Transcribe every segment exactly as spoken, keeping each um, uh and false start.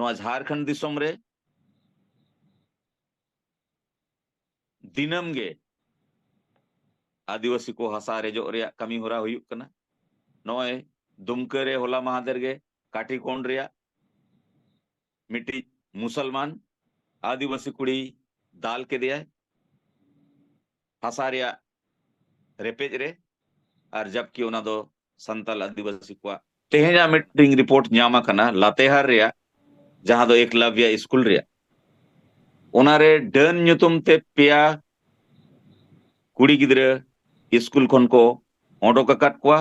ᱱᱚᱣᱟ ᱡᱷᱟᱲᱠᱷᱚᱸᱰ ᱫᱤᱥᱚᱢ ᱨᱮ ᱫᱤᱱᱟᱹᱢ ᱜᱮ ᱟᱹᱫᱤᱵᱟᱹᱥᱤ ᱠᱚ ᱦᱟᱥᱟ ᱨᱮᱡᱚᱜ ᱨᱮᱭᱟᱜ ᱠᱟᱹᱢᱤ ᱦᱚᱨᱟ ᱦᱩᱭᱩᱜ ᱠᱟᱱᱟ᱾ ᱱᱚᱜᱼᱚᱭ ᱫᱩᱢᱠᱟᱹ ᱨᱮ ᱦᱚᱞᱟ ᱢᱟᱦᱫᱮᱨ ᱜᱮ ᱠᱟᱴᱷᱤᱠᱚᱱᱰ ᱨᱮᱭᱟᱜ ᱢᱤᱫᱴᱤᱡ ᱢᱩᱥᱚᱞᱢᱟᱱ ᱟᱹᱫᱤᱵᱟᱹᱥᱤ ᱠᱩᱲᱤ ᱫᱟᱞ ᱠᱮᱫᱮᱭᱟᱭ ᱦᱟᱥᱟ ᱨᱮᱭᱟᱜ ᱨᱮᱯᱮᱡ ᱨᱮ, ᱟᱨ ᱡᱟᱵᱠᱤ ᱚᱱᱟ ᱫᱚ ᱥᱟᱱᱛᱟᱞ ᱟᱹᱫᱤᱵᱟᱹᱥᱤ ᱠᱚᱣᱟᱜ᱾ ᱛᱮᱦᱮᱧᱟᱜ ᱢᱤᱫᱴᱤᱡ ᱨᱤᱯᱳᱨᱴ ᱧᱟᱢ ᱟᱠᱟᱱᱟ ᱞᱟᱛᱮᱦᱟᱨ ᱨᱮᱭᱟᱜ, ᱡᱟᱦᱟᱸ ᱫᱚ ᱮᱠᱞᱟᱵᱽᱭᱟ ᱥᱠᱩᱞ ᱨᱮᱭᱟᱜ, ᱚᱱᱟᱨᱮ ᱰᱟᱹᱱ ᱧᱩᱛᱩᱢ ᱛᱮ ᱯᱮᱭᱟ ᱠᱩᱲᱤ ᱜᱤᱫᱽᱨᱟᱹ ᱥᱠᱩᱞ ᱠᱷᱚᱱ ᱠᱚ ᱚᱰᱚᱠ ᱟᱠᱟᱫ ᱠᱚᱣᱟ᱾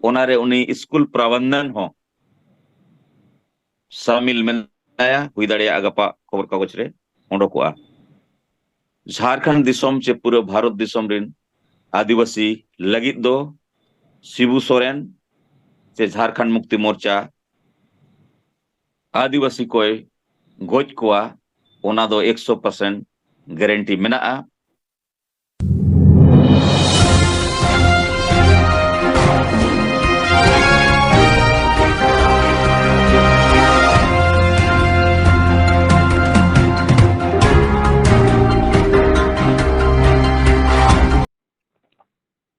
ᱚᱱᱟᱨᱮ ᱩᱱᱤ ᱥᱠᱩᱞ ᱯᱨᱚᱵᱚᱱᱫᱷᱚᱱ ᱦᱚᱸ ᱥᱟᱢᱤᱞ ᱢᱮᱱᱟᱭᱟ, ᱦᱩᱭ ᱫᱟᱲᱮᱭᱟᱜᱼᱟ ᱜᱟᱯᱟ ᱠᱷᱚᱵᱚᱨ ᱠᱟᱜᱚᱡᱽ ᱨᱮ ᱚᱰᱚᱠᱚᱜᱼᱟ᱾ ᱡᱷᱟᱲᱠᱷᱚᱸᱰ ᱫᱤᱥᱚᱢ ᱪᱮ ᱯᱩᱨᱟᱹ ᱵᱷᱟᱨᱚᱛ ᱫᱤᱥᱚᱢ ᱨᱤᱱ ᱟᱹᱫᱤᱵᱟᱹᱥᱤ ᱞᱟᱹᱜᱤᱫ ᱫᱚ ᱥᱤᱵᱩ ᱥᱚᱨᱮᱱ ᱪᱮ ᱡᱷᱟᱲᱠᱷᱚᱸᱰ ᱢᱩᱠᱛᱤ ᱢᱳᱨᱪᱟ ᱟᱹᱫᱤᱵᱟᱹᱥᱤ ᱠᱚᱭ ᱜᱚᱡ ᱠᱚᱣᱟ, ᱚᱱᱟ ᱫᱚ ᱮᱠᱥᱚ ᱯᱟᱨᱥᱮᱱᱴ ᱜᱮᱨᱮᱱᱴᱤ ᱢᱮᱱᱟᱜᱼᱟ᱾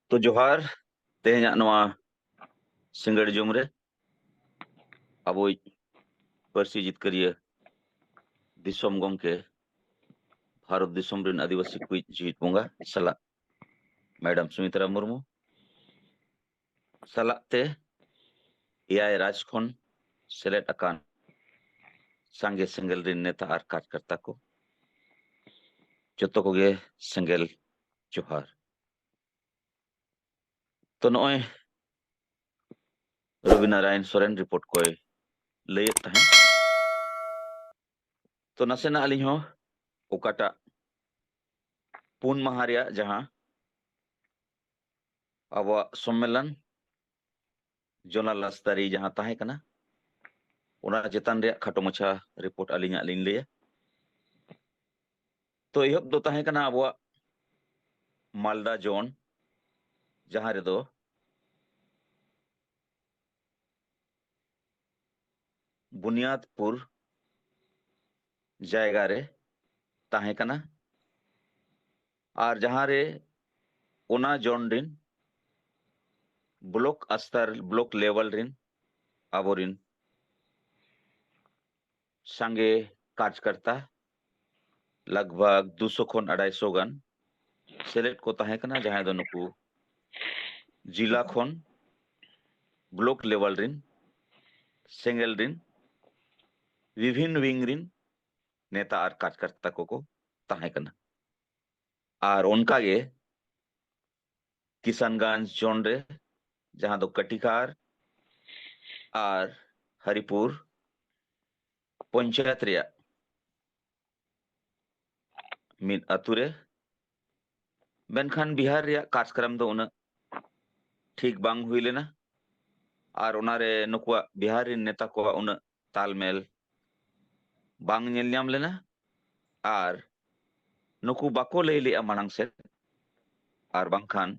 ᱛᱚ ᱡᱚᱦᱟᱨ, ᱛᱮᱦᱮᱧᱟᱜ ᱱᱚᱣᱟ ᱥᱤᱸᱜᱟᱹᱲ ᱡᱚᱢ ᱨᱮ ᱟᱵᱚᱭᱤᱡ ᱯᱟᱹᱨᱥᱤ ᱡᱤᱛᱠᱟᱹᱨᱤᱭᱟᱹ ᱫᱤᱥᱚᱢ ᱜᱚᱢᱠᱮ, ᱵᱷᱟᱨᱚᱛ ᱫᱤᱥᱚᱢ ᱨᱮᱱ ᱟᱹᱫᱤᱵᱟᱹᱥᱤ ᱠᱚᱭᱤᱡ ᱡᱤᱣᱤᱫ ᱵᱚᱸᱜᱟ ᱥᱟᱞᱟᱜ ᱢᱮᱰᱟᱢ ᱥᱩᱢᱤᱛᱨᱟ ᱢᱩᱨᱢᱩ ᱥᱟᱞᱟᱜ ᱛᱮ ᱮᱭᱟᱭ ᱨᱟᱡᱽ ᱠᱷᱚᱱ ᱥᱮᱞᱮᱫ ᱟᱠᱟᱱ ᱥᱟᱸᱜᱮ ᱥᱮᱸᱜᱮᱞ ᱨᱮᱱ ᱱᱮᱛᱟ ᱟᱨ ᱠᱟᱨᱡᱽᱠᱟᱨᱛᱟ ᱠᱚ, ᱡᱚᱛᱚ ᱠᱚᱜᱮ ᱥᱮᱸᱜᱮᱞ ᱡᱚᱦᱟᱨ᱾ ᱛᱚ ᱱᱚᱜᱼᱚᱭ ᱨᱚᱵᱤ ᱱᱟᱨᱟᱭᱚᱱ ᱥᱚᱨᱮᱱ ᱨᱤᱯᱳᱨᱴ ᱠᱚᱭ ᱞᱟᱹᱭᱮᱫ ᱛᱟᱦᱮᱸᱫ᱾ ᱛᱚ ᱱᱟᱥᱮᱱᱟᱜ ᱟᱹᱞᱤᱧ ᱦᱚᱸ ᱚᱠᱟᱴᱟᱜ ᱯᱩᱱ ᱢᱟᱦᱟ ᱨᱮᱭᱟᱜ ᱡᱟᱦᱟᱸ ᱟᱵᱚᱣᱟᱜ ᱥᱚᱢᱢᱮᱞᱚᱱ ᱡᱚᱱᱟᱞ ᱨᱟᱥᱛᱟᱨᱤ ᱡᱟᱦᱟᱸ ᱛᱟᱦᱮᱸ ᱠᱟᱱᱟ, ᱚᱱᱟ ᱪᱮᱛᱟᱱ ᱨᱮᱭᱟᱜ ᱠᱷᱟᱴᱚ ᱢᱟᱪᱷᱟ ᱨᱤᱯᱳᱨᱴ ᱟᱹᱞᱤᱧᱟᱜ ᱞᱤᱧ ᱞᱟᱹᱭᱟ᱾ ᱛᱚ ᱮᱦᱚᱵ ᱫᱚ ᱛᱟᱦᱮᱸ ᱠᱟᱱᱟ ᱟᱵᱚᱣᱟᱜ ᱢᱟᱞᱫᱟ ᱡᱳᱱ, ᱡᱟᱦᱟᱸ ᱨᱮᱫᱚ ᱵᱩᱱᱤᱭᱟᱫᱽᱯᱩᱨ ᱡᱟᱭᱜᱟ ᱨᱮ ᱛᱟᱦᱮᱸ ᱠᱟᱱᱟ᱾ ᱟᱨ ᱡᱟᱦᱟᱸ ᱨᱮ ᱚᱱᱟ ᱡᱚᱱ ᱨᱤᱱ ᱵᱞᱚᱠ ᱟᱥᱛᱟᱨ, ᱵᱞᱚᱠ ᱞᱮᱵᱮᱞ ᱨᱤᱱ ᱟᱵᱚᱨᱤᱱ ᱥᱟᱸᱜᱮ ᱠᱟᱨᱡᱽᱠᱟᱨᱛᱟ, ᱞᱟᱜᱽ ᱵᱷᱟᱜᱽ ᱫᱩᱥᱚ ᱠᱷᱚᱱ ᱟᱲᱟᱭᱥᱚ ᱜᱟᱱ ᱥᱮᱞᱮᱫ ᱠᱚ ᱛᱟᱦᱮᱸ ᱠᱟᱱᱟ, ᱡᱟᱦᱟᱸᱭ ᱫᱚ ᱱᱩᱠᱩ ᱡᱤᱞᱟ ᱠᱷᱚᱱ ᱵᱞᱚᱠ ᱞᱮᱵᱮᱞ ᱨᱤᱱ ᱥᱮᱸᱜᱮᱞ ᱨᱤᱱ ᱵᱤᱵᱷᱤᱱ ᱣᱤᱝ ᱨᱤᱱ ᱱᱮᱛᱟ ᱟᱨ ᱠᱟᱨᱡᱽᱠᱟᱨᱛᱟ ᱠᱚᱠᱚ ᱛᱟᱦᱮᱸ ᱠᱟᱱᱟ᱾ ᱟᱨ ᱚᱱᱠᱟᱜᱮ ᱠᱤᱥᱟᱱᱜᱚᱸᱡᱽ ᱡᱚᱱ ᱨᱮ, ᱡᱟᱦᱟᱸ ᱫᱚ ᱠᱟᱴᱤᱠᱟᱨ ᱟᱨ ᱦᱟᱨᱤᱯᱩᱨ ᱯᱚᱧᱪᱟᱭᱮᱛ ᱨᱮᱭᱟᱜ ᱢᱤᱫ ᱟᱹᱛᱩ ᱨᱮ᱾ ᱢᱮᱱᱠᱷᱟᱱ ᱵᱤᱦᱟᱨ ᱨᱮᱭᱟᱜ ᱠᱟᱨᱡᱽᱠᱨᱚᱢ ᱫᱚ ᱩᱱᱟᱹᱜ ᱴᱷᱤᱠ ᱵᱟᱝ ᱦᱩᱭ ᱞᱮᱱᱟ ᱟᱨ ᱚᱱᱟᱨᱮ ᱱᱩᱠᱩᱣᱟᱜ ᱵᱤᱦᱟᱨ ᱨᱮᱱ ᱱᱮᱛᱟ ᱠᱚᱣᱟᱜ ᱩᱱᱟᱹᱜ ᱛᱟᱞᱢᱮᱞ ᱵᱟᱝ ᱧᱮᱞ ᱧᱟᱢ ᱞᱮᱱᱟ᱾ ᱟᱨ ᱱᱩᱠᱩ ᱵᱟᱠᱚ ᱞᱟᱹᱭ ᱞᱮᱜᱼᱟ ᱢᱟᱲᱟᱝ ᱥᱮᱫ, ᱟᱨ ᱵᱟᱝᱠᱷᱟᱱ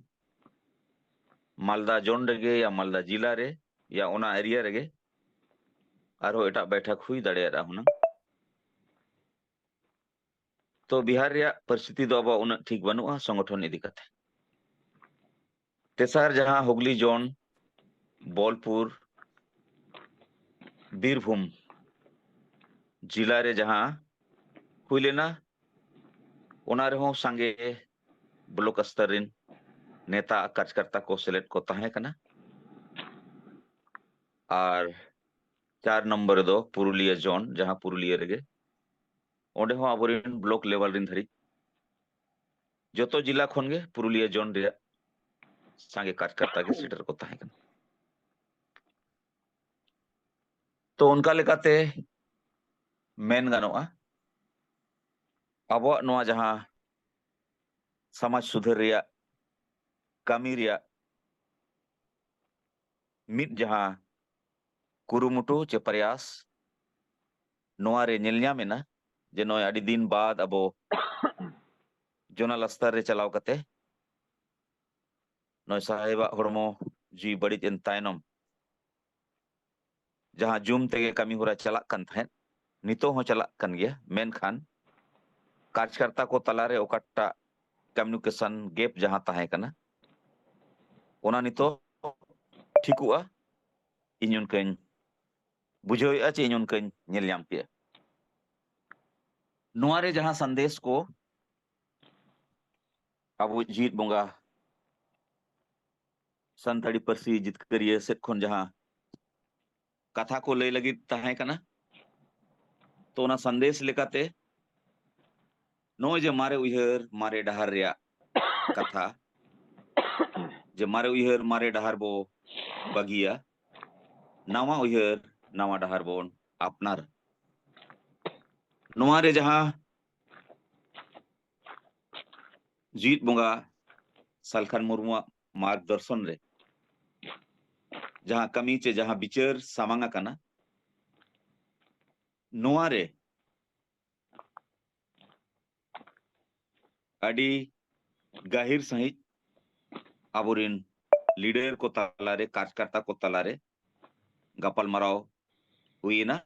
ᱢᱟᱞᱫᱟ ᱡᱚᱱ ᱨᱮᱜᱮ ᱭᱟ ᱢᱟᱞᱫᱟ ᱡᱤᱞᱟ ᱨᱮ ᱭᱟ ᱚᱱᱟ ᱮᱨᱤᱭᱟ ᱨᱮᱜᱮ ᱟᱨᱦᱚᱸ ᱮᱴᱟᱜ ᱵᱮᱴᱷᱟᱠ ᱦᱩᱭ ᱫᱟᱲᱮᱭᱟᱜᱼᱟ ᱦᱩᱱᱟᱹᱝ᱾ ᱛᱚ ᱵᱤᱦᱟᱨ ᱨᱮᱭᱟᱜ ᱯᱚᱨᱤᱥᱛᱷᱤᱛᱤ ᱫᱚ ᱟᱵᱚᱣᱟᱜ ᱩᱱᱟᱹᱜ ᱴᱷᱤᱠ ᱵᱟᱹᱱᱩᱜᱼᱟ ᱥᱚᱝᱜᱚᱴᱷᱚᱱ ᱤᱫᱤ ᱠᱟᱛᱮ᱾ ᱛᱮᱥᱟᱨ ᱡᱟᱦᱟᱸ ᱦᱩᱜᱽᱞᱤ ᱡᱚᱱ, ᱵᱳᱞᱯᱩᱨ, ᱵᱤᱨᱵᱷᱩᱢ ᱡᱤᱞᱟ ᱨᱮ ᱡᱟᱦᱟᱸ ᱦᱩᱭ ᱞᱮᱱᱟ, ᱚᱱᱟ ᱨᱮᱦᱚᱸ ᱥᱟᱸᱜᱮ ᱵᱞᱚᱠ ᱥᱛᱚᱨ ᱨᱮᱱ ᱱᱮᱛᱟ ᱠᱟᱨᱡᱽᱠᱟᱨᱛᱟ ᱠᱚ ᱥᱮᱞᱮᱫ ᱠᱚ ᱛᱟᱦᱮᱸ ᱠᱟᱱᱟ᱾ ᱟᱨ ᱪᱟᱨ ᱱᱚᱢᱵᱚᱨ ᱨᱮᱫᱚ ᱯᱩᱨᱩᱞᱤᱭᱟᱹ ᱡᱚᱱ, ᱡᱟᱦᱟᱸ ᱯᱩᱨᱩᱞᱤᱭᱟᱹ ᱨᱮᱜᱮ, ᱚᱸᱰᱮ ᱦᱚᱸ ᱟᱵᱚᱨᱮᱱ ᱵᱞᱚᱠ ᱞᱮᱵᱮᱞ ᱨᱮᱱ ᱫᱷᱟᱹᱨᱤᱡ ᱡᱚᱛᱚ ᱡᱤᱞᱟ ᱠᱷᱚᱱ ᱜᱮ ᱯᱩᱨᱩᱞᱤᱭᱟᱹ ᱡᱚᱱ ᱨᱮᱭᱟᱜ ᱥᱟᱸᱜᱮ ᱠᱟᱨᱡᱽᱠᱟᱨᱛᱟ ᱜᱮ ᱥᱮᱴᱮᱨ ᱠᱚ ᱛᱟᱦᱮᱸ ᱠᱟᱱᱟ᱾ ᱛᱚ ᱚᱱᱠᱟ ᱞᱮᱠᱟᱛᱮ ᱢᱮᱱ ᱜᱟᱱᱚᱜᱼᱟ, ᱟᱵᱚᱣᱟᱜ ᱱᱚᱣᱟ ᱡᱟᱦᱟᱸ ᱥᱚᱢᱟᱡᱽ ᱥᱩᱫᱷᱟᱹᱨ ᱨᱮᱭᱟᱜ ᱠᱟᱹᱢᱤ ᱨᱮᱭᱟᱜ ᱢᱤᱫ ᱡᱟᱦᱟᱸ ᱠᱩᱨᱩᱢᱩᱴᱩ ᱪᱮ ᱯᱨᱚᱭᱟᱥ, ᱱᱚᱣᱟ ᱨᱮ ᱧᱮᱞ ᱧᱟᱢ ᱮᱱᱟ ᱡᱮ ᱱᱚᱜᱼᱚᱭ ᱟᱹᱰᱤ ᱫᱤᱱ ᱵᱟᱫ ᱟᱵᱚ ᱡᱚᱱᱟᱞ ᱟᱥᱛᱟᱨ ᱨᱮ ᱪᱟᱞᱟᱣ ᱠᱟᱛᱮ ᱱᱚᱜᱼᱚᱭ ᱥᱟᱦᱮᱵᱟᱜ ᱦᱚᱲᱢᱚ ᱡᱤᱣᱤ ᱵᱟᱹᱲᱤᱡ ᱮᱱ ᱛᱟᱭᱱᱚᱢ ᱡᱟᱦᱟᱸ ᱡᱩᱢ ᱛᱮᱜᱮ ᱠᱟᱹᱢᱤ ᱦᱚᱨᱟ ᱪᱟᱞᱟᱜ ᱠᱟᱱ ᱛᱟᱦᱮᱸᱫ, ᱱᱤᱛᱚᱜ ᱦᱚᱸ ᱪᱟᱞᱟᱜ ᱠᱟᱱ ᱜᱮᱭᱟ, ᱢᱮᱱᱠᱷᱟᱱ ᱠᱟᱨᱡᱽᱠᱟᱨᱛᱟ ᱠᱚ ᱛᱟᱞᱟᱨᱮ ᱚᱠᱟᱴᱟᱜ ᱠᱚᱢᱤᱭᱩᱱᱤᱠᱮᱥᱚᱱ ᱜᱮᱯ ᱡᱟᱦᱟᱸ ᱛᱟᱦᱮᱸ ᱠᱟᱱᱟ, ᱚᱱᱟ ᱱᱤᱛᱚᱜ ᱴᱷᱤᱠᱚᱜᱼᱟ᱾ ᱤᱧ ᱚᱱᱠᱟᱧ ᱵᱩᱡᱷᱟᱹᱣᱮᱫᱼᱟ ᱪᱮ ᱤᱧ ᱚᱱᱠᱟᱧ ᱧᱮᱞ ᱧᱟᱢ ᱠᱮᱜᱼᱟ᱾ ᱱᱚᱣᱟ ᱨᱮ ᱡᱟᱦᱟᱸ ᱥᱟᱸᱫᱮᱥ ᱠᱚ ᱟᱵᱚ ᱡᱤᱣᱤᱫ ᱵᱚᱸᱜᱟ ᱥᱟᱱᱛᱟᱲᱤ ᱯᱟᱹᱨᱥᱤ ᱡᱤᱛᱠᱟᱹᱨᱤᱭᱟᱹ ᱥᱮᱫ ᱠᱷᱚᱱ ᱡᱟᱦᱟᱸ ᱠᱟᱛᱷᱟ ᱠᱚ ᱞᱟᱹᱭ ᱞᱟᱹᱜᱤᱫ ᱛᱟᱦᱮᱸ ᱠᱟᱱᱟ, ᱛᱚ ᱚᱱᱟ ᱥᱟᱸᱫᱮᱥ ᱞᱮᱠᱟᱛᱮ ᱱᱚᱜᱼᱚᱭ ᱡᱮ ᱢᱟᱨᱮ ᱩᱭᱦᱟᱹᱨ ᱢᱟᱨᱮ ᱰᱟᱦᱟᱨ ᱨᱮᱭᱟᱜ ᱠᱟᱛᱷᱟ, ᱡᱮ ᱢᱟᱨᱮ ᱩᱭᱦᱟᱹᱨ ᱢᱟᱨᱮ ᱰᱟᱦᱟᱨ ᱵᱚ ᱵᱟᱹᱜᱤᱭᱟ, ᱱᱟᱣᱟ ᱩᱭᱦᱟᱹᱨ ᱱᱟᱣᱟ ᱰᱟᱦᱟᱨ ᱵᱚᱱ ᱟᱯᱱᱟᱨ᱾ ᱱᱚᱣᱟ ᱨᱮ ᱡᱟᱦᱟᱸ ᱡᱤᱣᱤᱫ ᱵᱚᱸᱜᱟ ᱥᱟᱞᱠᱷᱟᱱ ᱢᱩᱨᱢᱩᱣᱟᱜ ᱢᱟᱨᱜᱽᱫᱚᱨᱥᱚᱱ ᱨᱮ ᱡᱟᱦᱟᱸ ᱠᱟᱹᱢᱤ ᱪᱮ ᱡᱟᱦᱟᱸ ᱵᱤᱪᱟᱹᱨ ᱥᱟᱢᱟᱝ ᱟᱠᱟᱱᱟ, ᱱᱚᱣᱟ ᱨᱮ ᱟᱹᱰᱤ ᱜᱟᱹᱦᱤᱨ ᱥᱟᱺᱦᱤᱡ ᱟᱵᱚᱨᱮᱱ ᱞᱤᱰᱟᱨ ᱠᱚ ᱛᱟᱞᱟᱨᱮ, ᱠᱟᱨᱡᱽᱠᱟᱨᱛᱟ ᱠᱚ ᱛᱟᱞᱟᱨᱮ ᱜᱟᱯᱟᱞᱢᱟᱨᱟᱣ ᱦᱩᱭᱮᱱᱟ᱾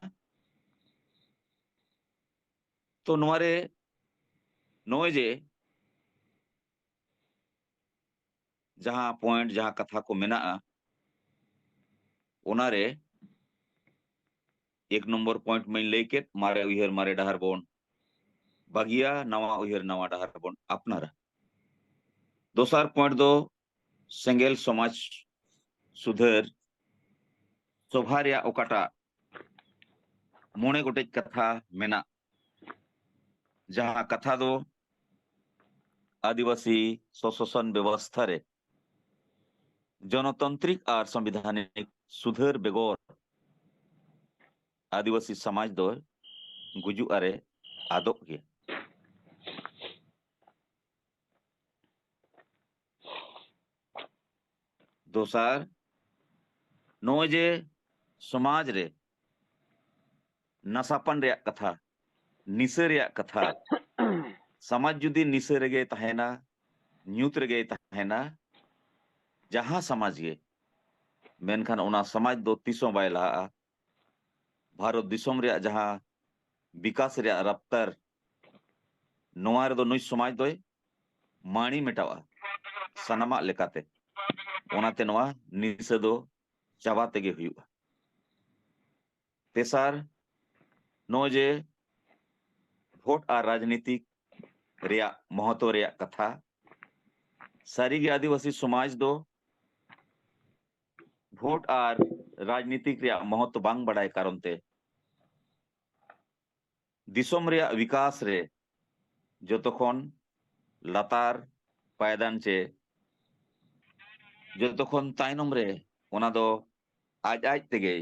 ᱛᱚ ᱱᱚᱣᱟ ᱨᱮ ᱱᱚᱜᱼᱚᱭ ᱡᱮ ᱡᱟᱦᱟᱸ ᱯᱚᱭᱮᱱᱴ, ᱡᱟᱦᱟᱸ ᱠᱟᱛᱷᱟ ᱠᱚ ᱢᱮᱱᱟᱜᱼᱟ, ᱚᱱᱟᱨᱮ ᱮᱠ ᱱᱚᱢᱵᱚᱨ ᱯᱚᱭᱮᱱᱴ ᱢᱟᱧ ᱞᱟᱹᱭ ᱠᱮᱫ, ᱢᱟᱨᱮ ᱩᱭᱦᱟᱹᱨ ᱢᱟᱨᱮ ᱰᱟᱦᱟᱨ ᱵᱚᱱ ᱵᱟᱹᱜᱤᱭᱟ, ᱱᱟᱣᱟ ᱩᱭᱦᱟᱹᱨ ᱱᱟᱣᱟ ᱰᱟᱦᱟᱨ ᱵᱚᱱ ᱟᱯᱱᱟᱨᱟ᱾ ᱫᱚᱥᱟᱨ ᱯᱚᱭᱮᱱᱴ ᱫᱚ ᱥᱮᱸᱜᱮᱞ ᱥᱚᱢᱟᱡᱽ ᱥᱩᱫᱷᱟᱹᱨ ᱥᱚᱵᱷᱟ ᱨᱮᱭᱟᱜ ᱚᱠᱟᱴᱟᱜ ᱢᱚᱬᱮ ᱜᱚᱴᱮᱡ ᱠᱟᱛᱷᱟ ᱢᱮᱱᱟᱜ, ᱡᱟᱦᱟᱸ ᱠᱟᱛᱷᱟ ᱫᱚ ᱟᱹᱫᱤᱵᱟᱹᱥᱤ ᱥᱚᱥᱟᱥᱚᱱ ᱵᱮᱵᱚᱥᱛᱷᱟ ᱨᱮ ᱡᱚᱱᱚᱛᱟᱱᱛᱨᱤᱠ ᱟᱨ ᱥᱚᱝᱵᱤᱫᱷᱟᱱᱤᱠ ᱥᱩᱫᱷᱟᱹᱨ ᱵᱮᱜᱚᱨ ᱟᱹᱫᱤᱵᱟᱹᱥᱤ ᱥᱚᱢᱟᱡᱽ ᱫᱚ ᱜᱩᱡᱩᱜ ᱟᱨᱮ ᱟᱫᱚᱜ ᱜᱮᱭᱟ᱾ ᱫᱚᱥᱟᱨ, ᱱᱚᱜᱼᱚᱭ ᱡᱮ ᱥᱚᱢᱟᱡᱽ ᱨᱮ ᱱᱟᱥᱟᱯᱟᱱ ᱨᱮᱭᱟᱜ ᱠᱟᱛᱷᱟ, ᱱᱤᱥᱟᱹ ᱨᱮᱭᱟᱜ ᱠᱟᱛᱷᱟ, ᱥᱚᱢᱟᱡᱽ ᱡᱩᱫᱤ ᱱᱤᱥᱟᱹ ᱨᱮᱜᱮ ᱛᱟᱦᱮᱱᱟ, ᱧᱩᱛ ᱨᱮᱜᱮ ᱛᱟᱦᱮᱱᱟ, ᱡᱟᱦᱟᱸ ᱥᱚᱢᱟᱡᱽ ᱜᱮ, ᱢᱮᱱᱠᱷᱟᱱ ᱚᱱᱟ ᱥᱚᱢᱟᱡᱽ ᱫᱚ ᱛᱤᱥ ᱦᱚᱸ ᱵᱟᱭ ᱞᱟᱦᱟᱜᱼᱟ᱾ ᱵᱷᱟᱨᱚᱛ ᱫᱤᱥᱚᱢ ᱨᱮᱭᱟᱜ ᱡᱟᱦᱟᱸ ᱵᱤᱠᱟᱥ ᱨᱮᱭᱟᱜ ᱨᱟᱯᱛᱟᱨ, ᱱᱚᱣᱟ ᱨᱮᱫᱚ ᱱᱩᱭ ᱥᱚᱢᱟᱡᱽ ᱫᱚᱭ ᱢᱟᱹᱲᱤ ᱢᱮᱴᱟᱣᱟ ᱥᱟᱱᱟᱢᱟᱜ ᱞᱮᱠᱟᱛᱮ᱾ ᱚᱱᱟᱛᱮ ᱱᱚᱣᱟ ᱱᱤᱥᱟᱹ ᱫᱚ ᱪᱟᱵᱟ ᱛᱮᱜᱮ ᱦᱩᱭᱩᱜᱼᱟ᱾ ᱛᱮᱥᱟᱨ, ᱱᱚᱜᱼᱚᱭ ᱡᱮ ᱵᱷᱳᱴ ᱟᱨ ᱨᱟᱡᱽᱱᱤᱛᱤᱠ ᱨᱮᱭᱟᱜ ᱢᱚᱦᱚᱛᱚ ᱨᱮᱭᱟᱜ ᱠᱟᱛᱷᱟ, ᱥᱟᱹᱨᱤᱜᱮ ᱟᱹᱫᱤᱵᱟᱹᱥᱤ ᱥᱚᱢᱟᱡᱽ ᱫᱚ ᱵᱷᱳᱴ ᱟᱨ ᱨᱟᱡᱽᱱᱤᱛᱤᱠ ᱨᱮᱭᱟᱜ ᱢᱚᱦᱚᱛᱚ ᱵᱟᱝ ᱵᱟᱰᱟᱭ ᱠᱟᱨᱚᱱ ᱛᱮ ᱫᱤᱥᱚᱢ ᱨᱮᱭᱟᱜ ᱵᱤᱠᱟᱥ ᱨᱮ ᱡᱚᱛᱚ ᱠᱷᱚᱱ ᱞᱟᱛᱟᱨ ᱯᱟᱭᱫᱟᱱ ᱪᱮ ᱡᱚᱛᱚ ᱠᱷᱚᱱ ᱛᱟᱭᱱᱚᱢ ᱨᱮ, ᱚᱱᱟ ᱫᱚ ᱟᱡ ᱟᱡ ᱛᱮᱜᱮ,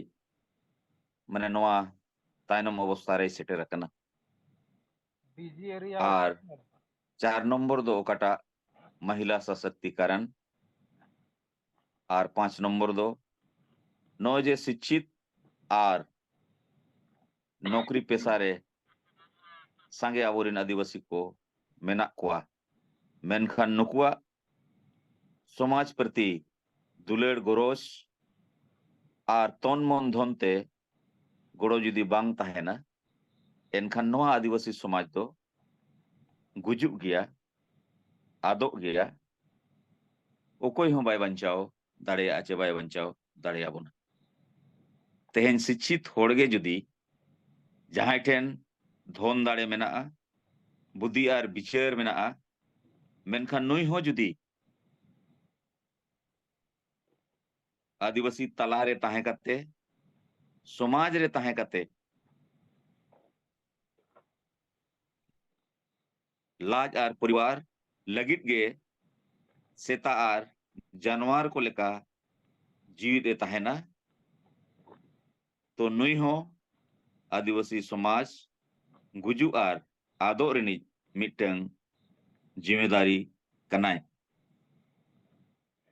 ᱢᱟᱱᱮ, ᱱᱚᱣᱟ ᱛᱟᱭᱱᱚᱢ ᱚᱵᱚᱥᱛᱷᱟ ᱨᱮᱭ ᱥᱮᱴᱮᱨ ᱟᱠᱟᱱᱟ᱾ ᱵᱤᱡᱤ ᱮᱨᱤᱭᱟ ᱟᱨ ᱪᱟᱨ ᱱᱚᱢᱵᱚᱨ ᱫᱚ ᱚᱠᱟᱴᱟᱜ ᱢᱟᱦᱤᱞᱟ ᱥᱚᱥᱚᱠᱛᱤᱠᱟᱨᱚᱱ, ᱟᱨ ᱯᱟᱸᱪ ᱱᱚᱢᱵᱚᱨ ᱫᱚ ᱱᱚᱜᱼᱚᱭ ᱡᱮ ᱥᱤᱪᱪᱷᱤᱛ ᱟᱨ ᱱᱚᱠᱨᱤ ᱯᱮᱥᱟ ᱨᱮ ᱥᱟᱸᱜᱮ ᱟᱵᱚᱨᱮᱱ ᱟᱹᱫᱤᱵᱟᱹᱥᱤ ᱠᱚ ᱢᱮᱱᱟᱜ ᱠᱚᱣᱟ, ᱢᱮᱱᱠᱷᱟᱱ ᱱᱩᱠᱩᱣᱟᱜ ᱥᱚᱢᱟᱡᱽ ᱯᱨᱚᱛᱤ ᱫᱩᱞᱟᱹᱲ ᱜᱚᱨᱚᱡᱽ ᱟᱨ ᱛᱚᱱ ᱢᱚᱱ ᱫᱷᱚᱱ ᱛᱮ ᱜᱚᱲᱚ ᱡᱩᱫᱤ ᱵᱟᱝ ᱛᱟᱦᱮᱱᱟ, ᱮᱱᱠᱷᱟᱱ ᱱᱚᱣᱟ ᱟᱹᱫᱤᱵᱟᱹᱥᱤ ᱥᱚᱢᱟᱡᱽ ᱫᱚ ᱜᱩᱡᱩᱜ ᱜᱮᱭᱟ, ᱟᱫᱚᱜ ᱜᱮᱭᱟ᱾ ᱚᱠᱚᱭ ᱦᱚᱸ ᱵᱟᱭ ᱵᱟᱧᱪᱟᱣ ᱫᱟᱲᱮᱭᱟᱜᱼᱟ ᱪᱮ ᱵᱟᱭ ᱵᱟᱧᱪᱟᱣ ᱫᱟᱲᱮᱭᱟᱵᱚᱱᱟ᱾ ᱛᱮᱦᱮᱧ ᱥᱤᱪᱪᱷᱤᱛ ᱦᱚᱲ ᱜᱮ ᱡᱩᱫᱤ ᱡᱟᱦᱟᱸᱭ ᱴᱷᱮᱱ ᱫᱷᱚᱱ ᱫᱟᱲᱮ ᱢᱮᱱᱟᱜᱼᱟ, ᱵᱩᱫᱷᱤ ᱟᱨ ᱵᱤᱪᱟᱹᱨ ᱢᱮᱱᱟᱜᱼᱟ, ᱢᱮᱱᱠᱷᱟᱱ ᱱᱩᱭ ᱦᱚᱸ ᱡᱩᱫᱤ ᱟᱹᱫᱤᱵᱟᱹᱥᱤ ᱛᱟᱞᱟᱨᱮ ᱛᱟᱦᱮᱸ ᱠᱟᱛᱮ, ᱥᱚᱢᱟᱡᱽ ᱨᱮ ᱛᱟᱦᱮᱸ ᱠᱟᱛᱮ, ᱞᱟᱡ ᱟᱨ ᱯᱚᱨᱤᱵᱟᱨ ᱞᱟᱹᱜᱤᱫ ᱜᱮ ᱥᱮᱛᱟ ᱟᱨ ᱡᱟᱱᱣᱟᱨ ᱠᱚ ᱞᱮᱠᱟ ᱡᱤᱣᱤᱫ ᱮ ᱛᱟᱦᱮᱱᱟ, ᱛᱚ ᱱᱩᱭ ᱦᱚᱸ ᱟᱹᱫᱤᱵᱟᱹᱥᱤ ᱥᱚᱢᱟᱡᱽ ᱜᱩᱡᱩᱜ ᱟᱨ ᱟᱫᱚᱜ ᱨᱤᱱᱤᱡ ᱢᱤᱫᱴᱟᱝ ᱡᱤᱢᱮᱫᱟᱨᱤ ᱠᱟᱱᱟᱭ᱾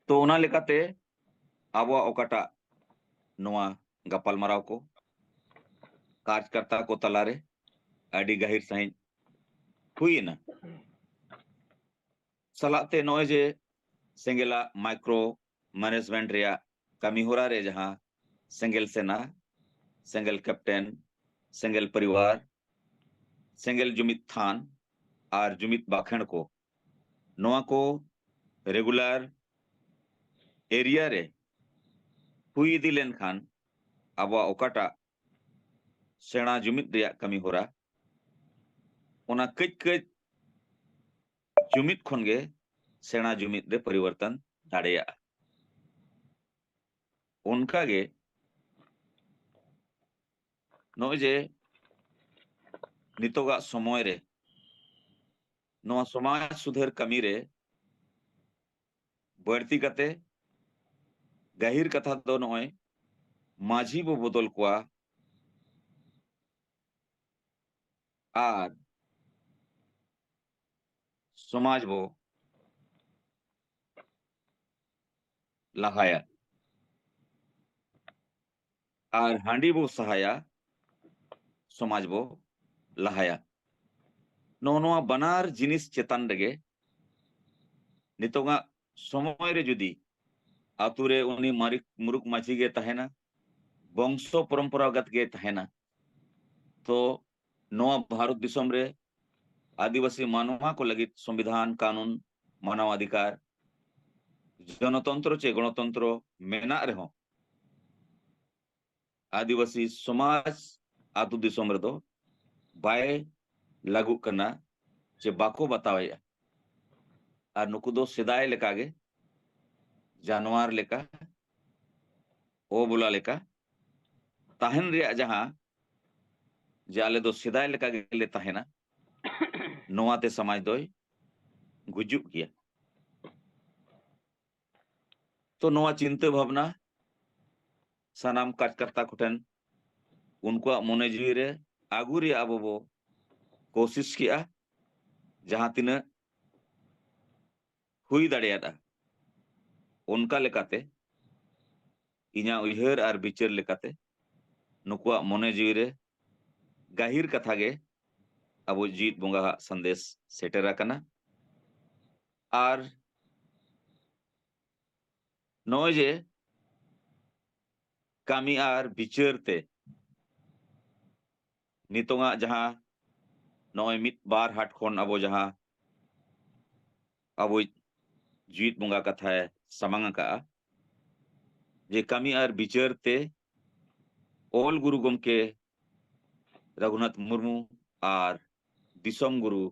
ᱛᱚ ᱚᱱᱟ ᱞᱮᱠᱟᱛᱮ ᱟᱵᱚᱣᱟᱜ ᱚᱠᱟᱴᱟᱜ ᱱᱚᱣᱟ ᱜᱟᱯᱟᱞᱢᱟᱨᱟᱣ ᱠᱚ ᱠᱟᱨᱡᱽᱠᱟᱨᱛᱟ ᱠᱚ ᱛᱟᱞᱟᱨᱮ ᱟᱹᱰᱤ ᱜᱟᱹᱦᱤᱨ ᱥᱟᱺᱦᱤᱡ ᱦᱩᱭ ᱮᱱᱟ᱾ ᱥᱟᱞᱟᱜ ᱛᱮ ᱱᱚᱜᱼᱚᱭ ᱡᱮ ᱥᱮᱸᱜᱮᱞᱟᱜ ᱢᱟᱭᱠᱨᱳ ᱢᱮᱱᱮᱡᱽᱢᱮᱱᱴ ᱨᱮᱭᱟᱜ ᱠᱟᱹᱢᱤ ᱦᱚᱨᱟ ᱨᱮ ᱡᱟᱦᱟᱸ ᱥᱮᱸᱜᱮᱞ ᱥᱮᱱᱟ ᱥᱮᱸᱜᱮᱞ ᱠᱮᱯᱴᱮᱱ, ᱥᱮᱸᱜᱮᱞ ᱯᱚᱨᱤᱵᱟᱨ, ᱥᱮᱸᱜᱮᱞ ᱡᱩᱢᱤᱫ ᱛᱷᱟᱱ ᱟᱨ ᱡᱩᱢᱤᱫ ᱵᱟᱠᱷᱮᱬ ᱠᱚ, ᱱᱚᱣᱟ ᱠᱚ ᱨᱮᱜᱩᱞᱟᱨ ᱮᱨᱤᱭᱟ ᱨᱮ ᱦᱩᱭ ᱤᱫᱤ ᱞᱮᱱᱠᱷᱟᱱ ᱟᱵᱚᱣᱟᱜ ᱚᱠᱟᱴᱟᱜ ᱥᱮᱬᱟ ᱡᱩᱢᱤᱫ ᱨᱮᱭᱟᱜ ᱠᱟᱹᱢᱤ ᱦᱚᱨᱟ, ᱚᱱᱟ ᱠᱟᱹᱡ ᱠᱟᱹᱡ ᱡᱩᱢᱤᱫ ᱠᱷᱚᱱ ᱜᱮ ᱥᱮᱬᱟ ᱡᱩᱢᱤᱫ ᱨᱮ ᱯᱚᱨᱤᱵᱚᱨᱛᱚᱱ ᱫᱟᱲᱮᱭᱟᱜᱼᱟ᱾ ᱚᱱᱠᱟ ᱜᱮ ᱱᱚᱜᱼᱚᱭ ᱡᱮ ᱱᱤᱛᱚᱜᱟᱜ ᱥᱚᱢᱚᱭ ᱨᱮ ᱱᱚᱣᱟ ᱥᱚᱢᱟᱡᱽ ᱥᱩᱫᱷᱟᱹᱨ ᱠᱟᱹᱢᱤ ᱨᱮ ᱵᱟᱹᱲᱛᱤ ᱠᱟᱛᱮ ᱜᱟᱹᱦᱤᱨ ᱠᱟᱛᱷᱟ ᱫᱚ ᱱᱚᱜᱼᱚᱭ ᱢᱟᱹᱡᱷᱤ ᱵᱚ ᱵᱚᱫᱚᱞ ᱠᱚᱣᱟ ᱟᱨ ᱥᱚᱢᱟᱡᱽ ᱵᱚ ᱞᱟᱦᱟᱭᱟ ᱟᱨ ᱦᱟᱺᱰᱤ ᱵᱚ ᱥᱟᱦᱟᱭᱟ, ᱥᱚᱢᱟᱡᱽ ᱵᱚ ᱞᱟᱦᱟᱭᱟ᱾ ᱱᱚᱜᱼᱚ ᱱᱚᱣᱟ ᱵᱟᱱᱟᱨ ᱡᱤᱱᱤᱥ ᱪᱮᱛᱟᱱ ᱨᱮᱜᱮ ᱱᱤᱛᱚᱜᱟᱜ ᱥᱚᱢᱚᱭ ᱨᱮ ᱡᱩᱫᱤ ᱟᱛᱳ ᱨᱮ ᱩᱱᱤ ᱢᱟᱨᱤᱠ ᱢᱩᱨᱩᱠ ᱢᱟᱹᱡᱷᱤ ᱜᱮ ᱛᱟᱦᱮᱱᱟ, ᱵᱚᱝᱥᱚ ᱯᱚᱨᱚᱢᱯᱚᱨᱟᱜᱚᱛ ᱜᱮ ᱛᱟᱦᱮᱱᱟ, ᱛᱚ ᱱᱚᱣᱟ ᱵᱷᱟᱨᱚᱛ ᱫᱤᱥᱚᱢ ᱨᱮ ᱟᱹᱫᱤᱵᱟᱹᱥᱤ ᱢᱟᱱᱣᱟ ᱠᱚ ᱞᱟᱹᱜᱤᱫ ᱥᱚᱝᱵᱤᱫᱷᱟᱱ, ᱠᱟᱹᱱᱩᱱ, ᱢᱟᱱᱟᱣ ᱚᱫᱷᱤᱠᱟᱨ, ᱜᱚᱱᱚᱛᱚᱱᱛᱨᱚ ᱪᱮ ᱜᱚᱱᱚᱛᱚᱱᱛᱨᱚ ᱢᱮᱱᱟᱜ ᱨᱮᱦᱚᱸ ᱟᱹᱫᱤᱵᱟᱹᱥᱤ ᱥᱚᱢᱟᱡᱽ ᱟᱹᱛᱩ ᱫᱤᱥᱚᱢ ᱨᱮᱫᱚ ᱵᱟᱭ ᱞᱟᱹᱜᱩᱜ ᱠᱟᱱᱟ ᱪᱮ ᱵᱟᱠᱚ ᱵᱟᱛᱟᱣᱮᱫᱼᱟ᱾ ᱟᱨ ᱱᱩᱠᱩ ᱫᱚ ᱥᱮᱫᱟᱭ ᱞᱮᱠᱟᱜᱮ ᱡᱟᱱᱣᱟᱨ ᱞᱮᱠᱟ, ᱚᱵᱚᱞᱟ ᱞᱮᱠᱟ ᱛᱟᱦᱮᱱ ᱨᱮᱭᱟᱜ ᱡᱟᱦᱟᱸ ᱡᱮ ᱟᱞᱮ ᱫᱚ ᱥᱮᱫᱟᱭ ᱞᱮᱠᱟ ᱜᱮᱞᱮ ᱛᱟᱦᱮᱱᱟ, ᱱᱚᱣᱟᱛᱮ ᱥᱚᱢᱟᱡᱽ ᱫᱚᱭ ᱜᱩᱡᱩᱜ ᱜᱮᱭᱟ᱾ ᱛᱚ ᱱᱚᱣᱟ ᱪᱤᱱᱛᱟᱹ ᱵᱷᱟᱵᱽᱱᱟ ᱥᱟᱱᱟᱢ ᱠᱟᱡᱽᱠᱟᱨᱛᱟ ᱠᱚᱴᱷᱮᱱ ᱩᱱᱠᱩᱣᱟᱜ ᱢᱚᱱᱮ ᱡᱤᱣᱤ ᱨᱮ ᱟᱹᱜᱩ ᱨᱮᱭᱟᱜ ᱟᱵᱚ ᱵᱚ ᱠᱳᱥᱤᱥ ᱠᱮᱜᱼᱟ, ᱡᱟᱦᱟᱸ ᱛᱤᱱᱟᱹᱜ ᱦᱩᱭ ᱫᱟᱲᱮᱭᱟᱫᱼᱟ᱾ ᱚᱱᱠᱟ ᱞᱮᱠᱟᱛᱮ ᱤᱧᱟᱹᱜ ᱩᱭᱦᱟᱹᱨ ᱟᱨ ᱵᱤᱪᱟᱹᱨ ᱞᱮᱠᱟᱛᱮ ᱱᱩᱠᱩᱣᱟᱜ ᱢᱚᱱᱮ ᱡᱤᱣᱤ ᱨᱮ ᱜᱟᱹᱦᱤᱨ ᱠᱟᱛᱷᱟ ᱜᱮ ᱟᱵᱚ ᱡᱤᱣᱤᱫ ᱵᱚᱸᱜᱟᱣᱟᱜ ᱥᱟᱸᱫᱮᱥ ᱥᱮᱴᱮᱨ ᱟᱠᱟᱱᱟ᱾ ᱟᱨ ᱱᱚᱜᱼᱚᱭ ᱡᱮ ᱠᱟᱹᱢᱤ ᱟᱨ ᱵᱤᱪᱟᱹᱨ ᱛᱮ ᱱᱤᱛᱚᱝᱟᱜ ᱡᱟᱦᱟᱸ ᱱᱚᱜᱼᱚᱭ ᱢᱤᱫ ᱵᱟᱨ ᱦᱟᱴ ᱠᱷᱚᱱ ᱟᱵᱚ ᱡᱟᱦᱟᱸ ᱟᱵᱚᱭᱤᱡ ᱡᱤᱣᱤᱫ ᱵᱚᱸᱜᱟ ᱠᱟᱛᱷᱟᱭ ᱥᱟᱢᱟᱝ ᱟᱠᱟᱜᱼᱟ, ᱡᱮ ᱠᱟᱹᱢᱤ ᱟᱨ ᱵᱤᱪᱟᱹᱨ ᱛᱮ ᱚᱞ ᱜᱩᱨᱩ ᱜᱚᱢᱠᱮ ᱨᱟᱹᱜᱷᱩᱱᱟᱛᱷ ᱢᱩᱨᱢᱩ ᱟᱨ ᱫᱤᱥᱚᱢ ᱜᱩᱨᱩ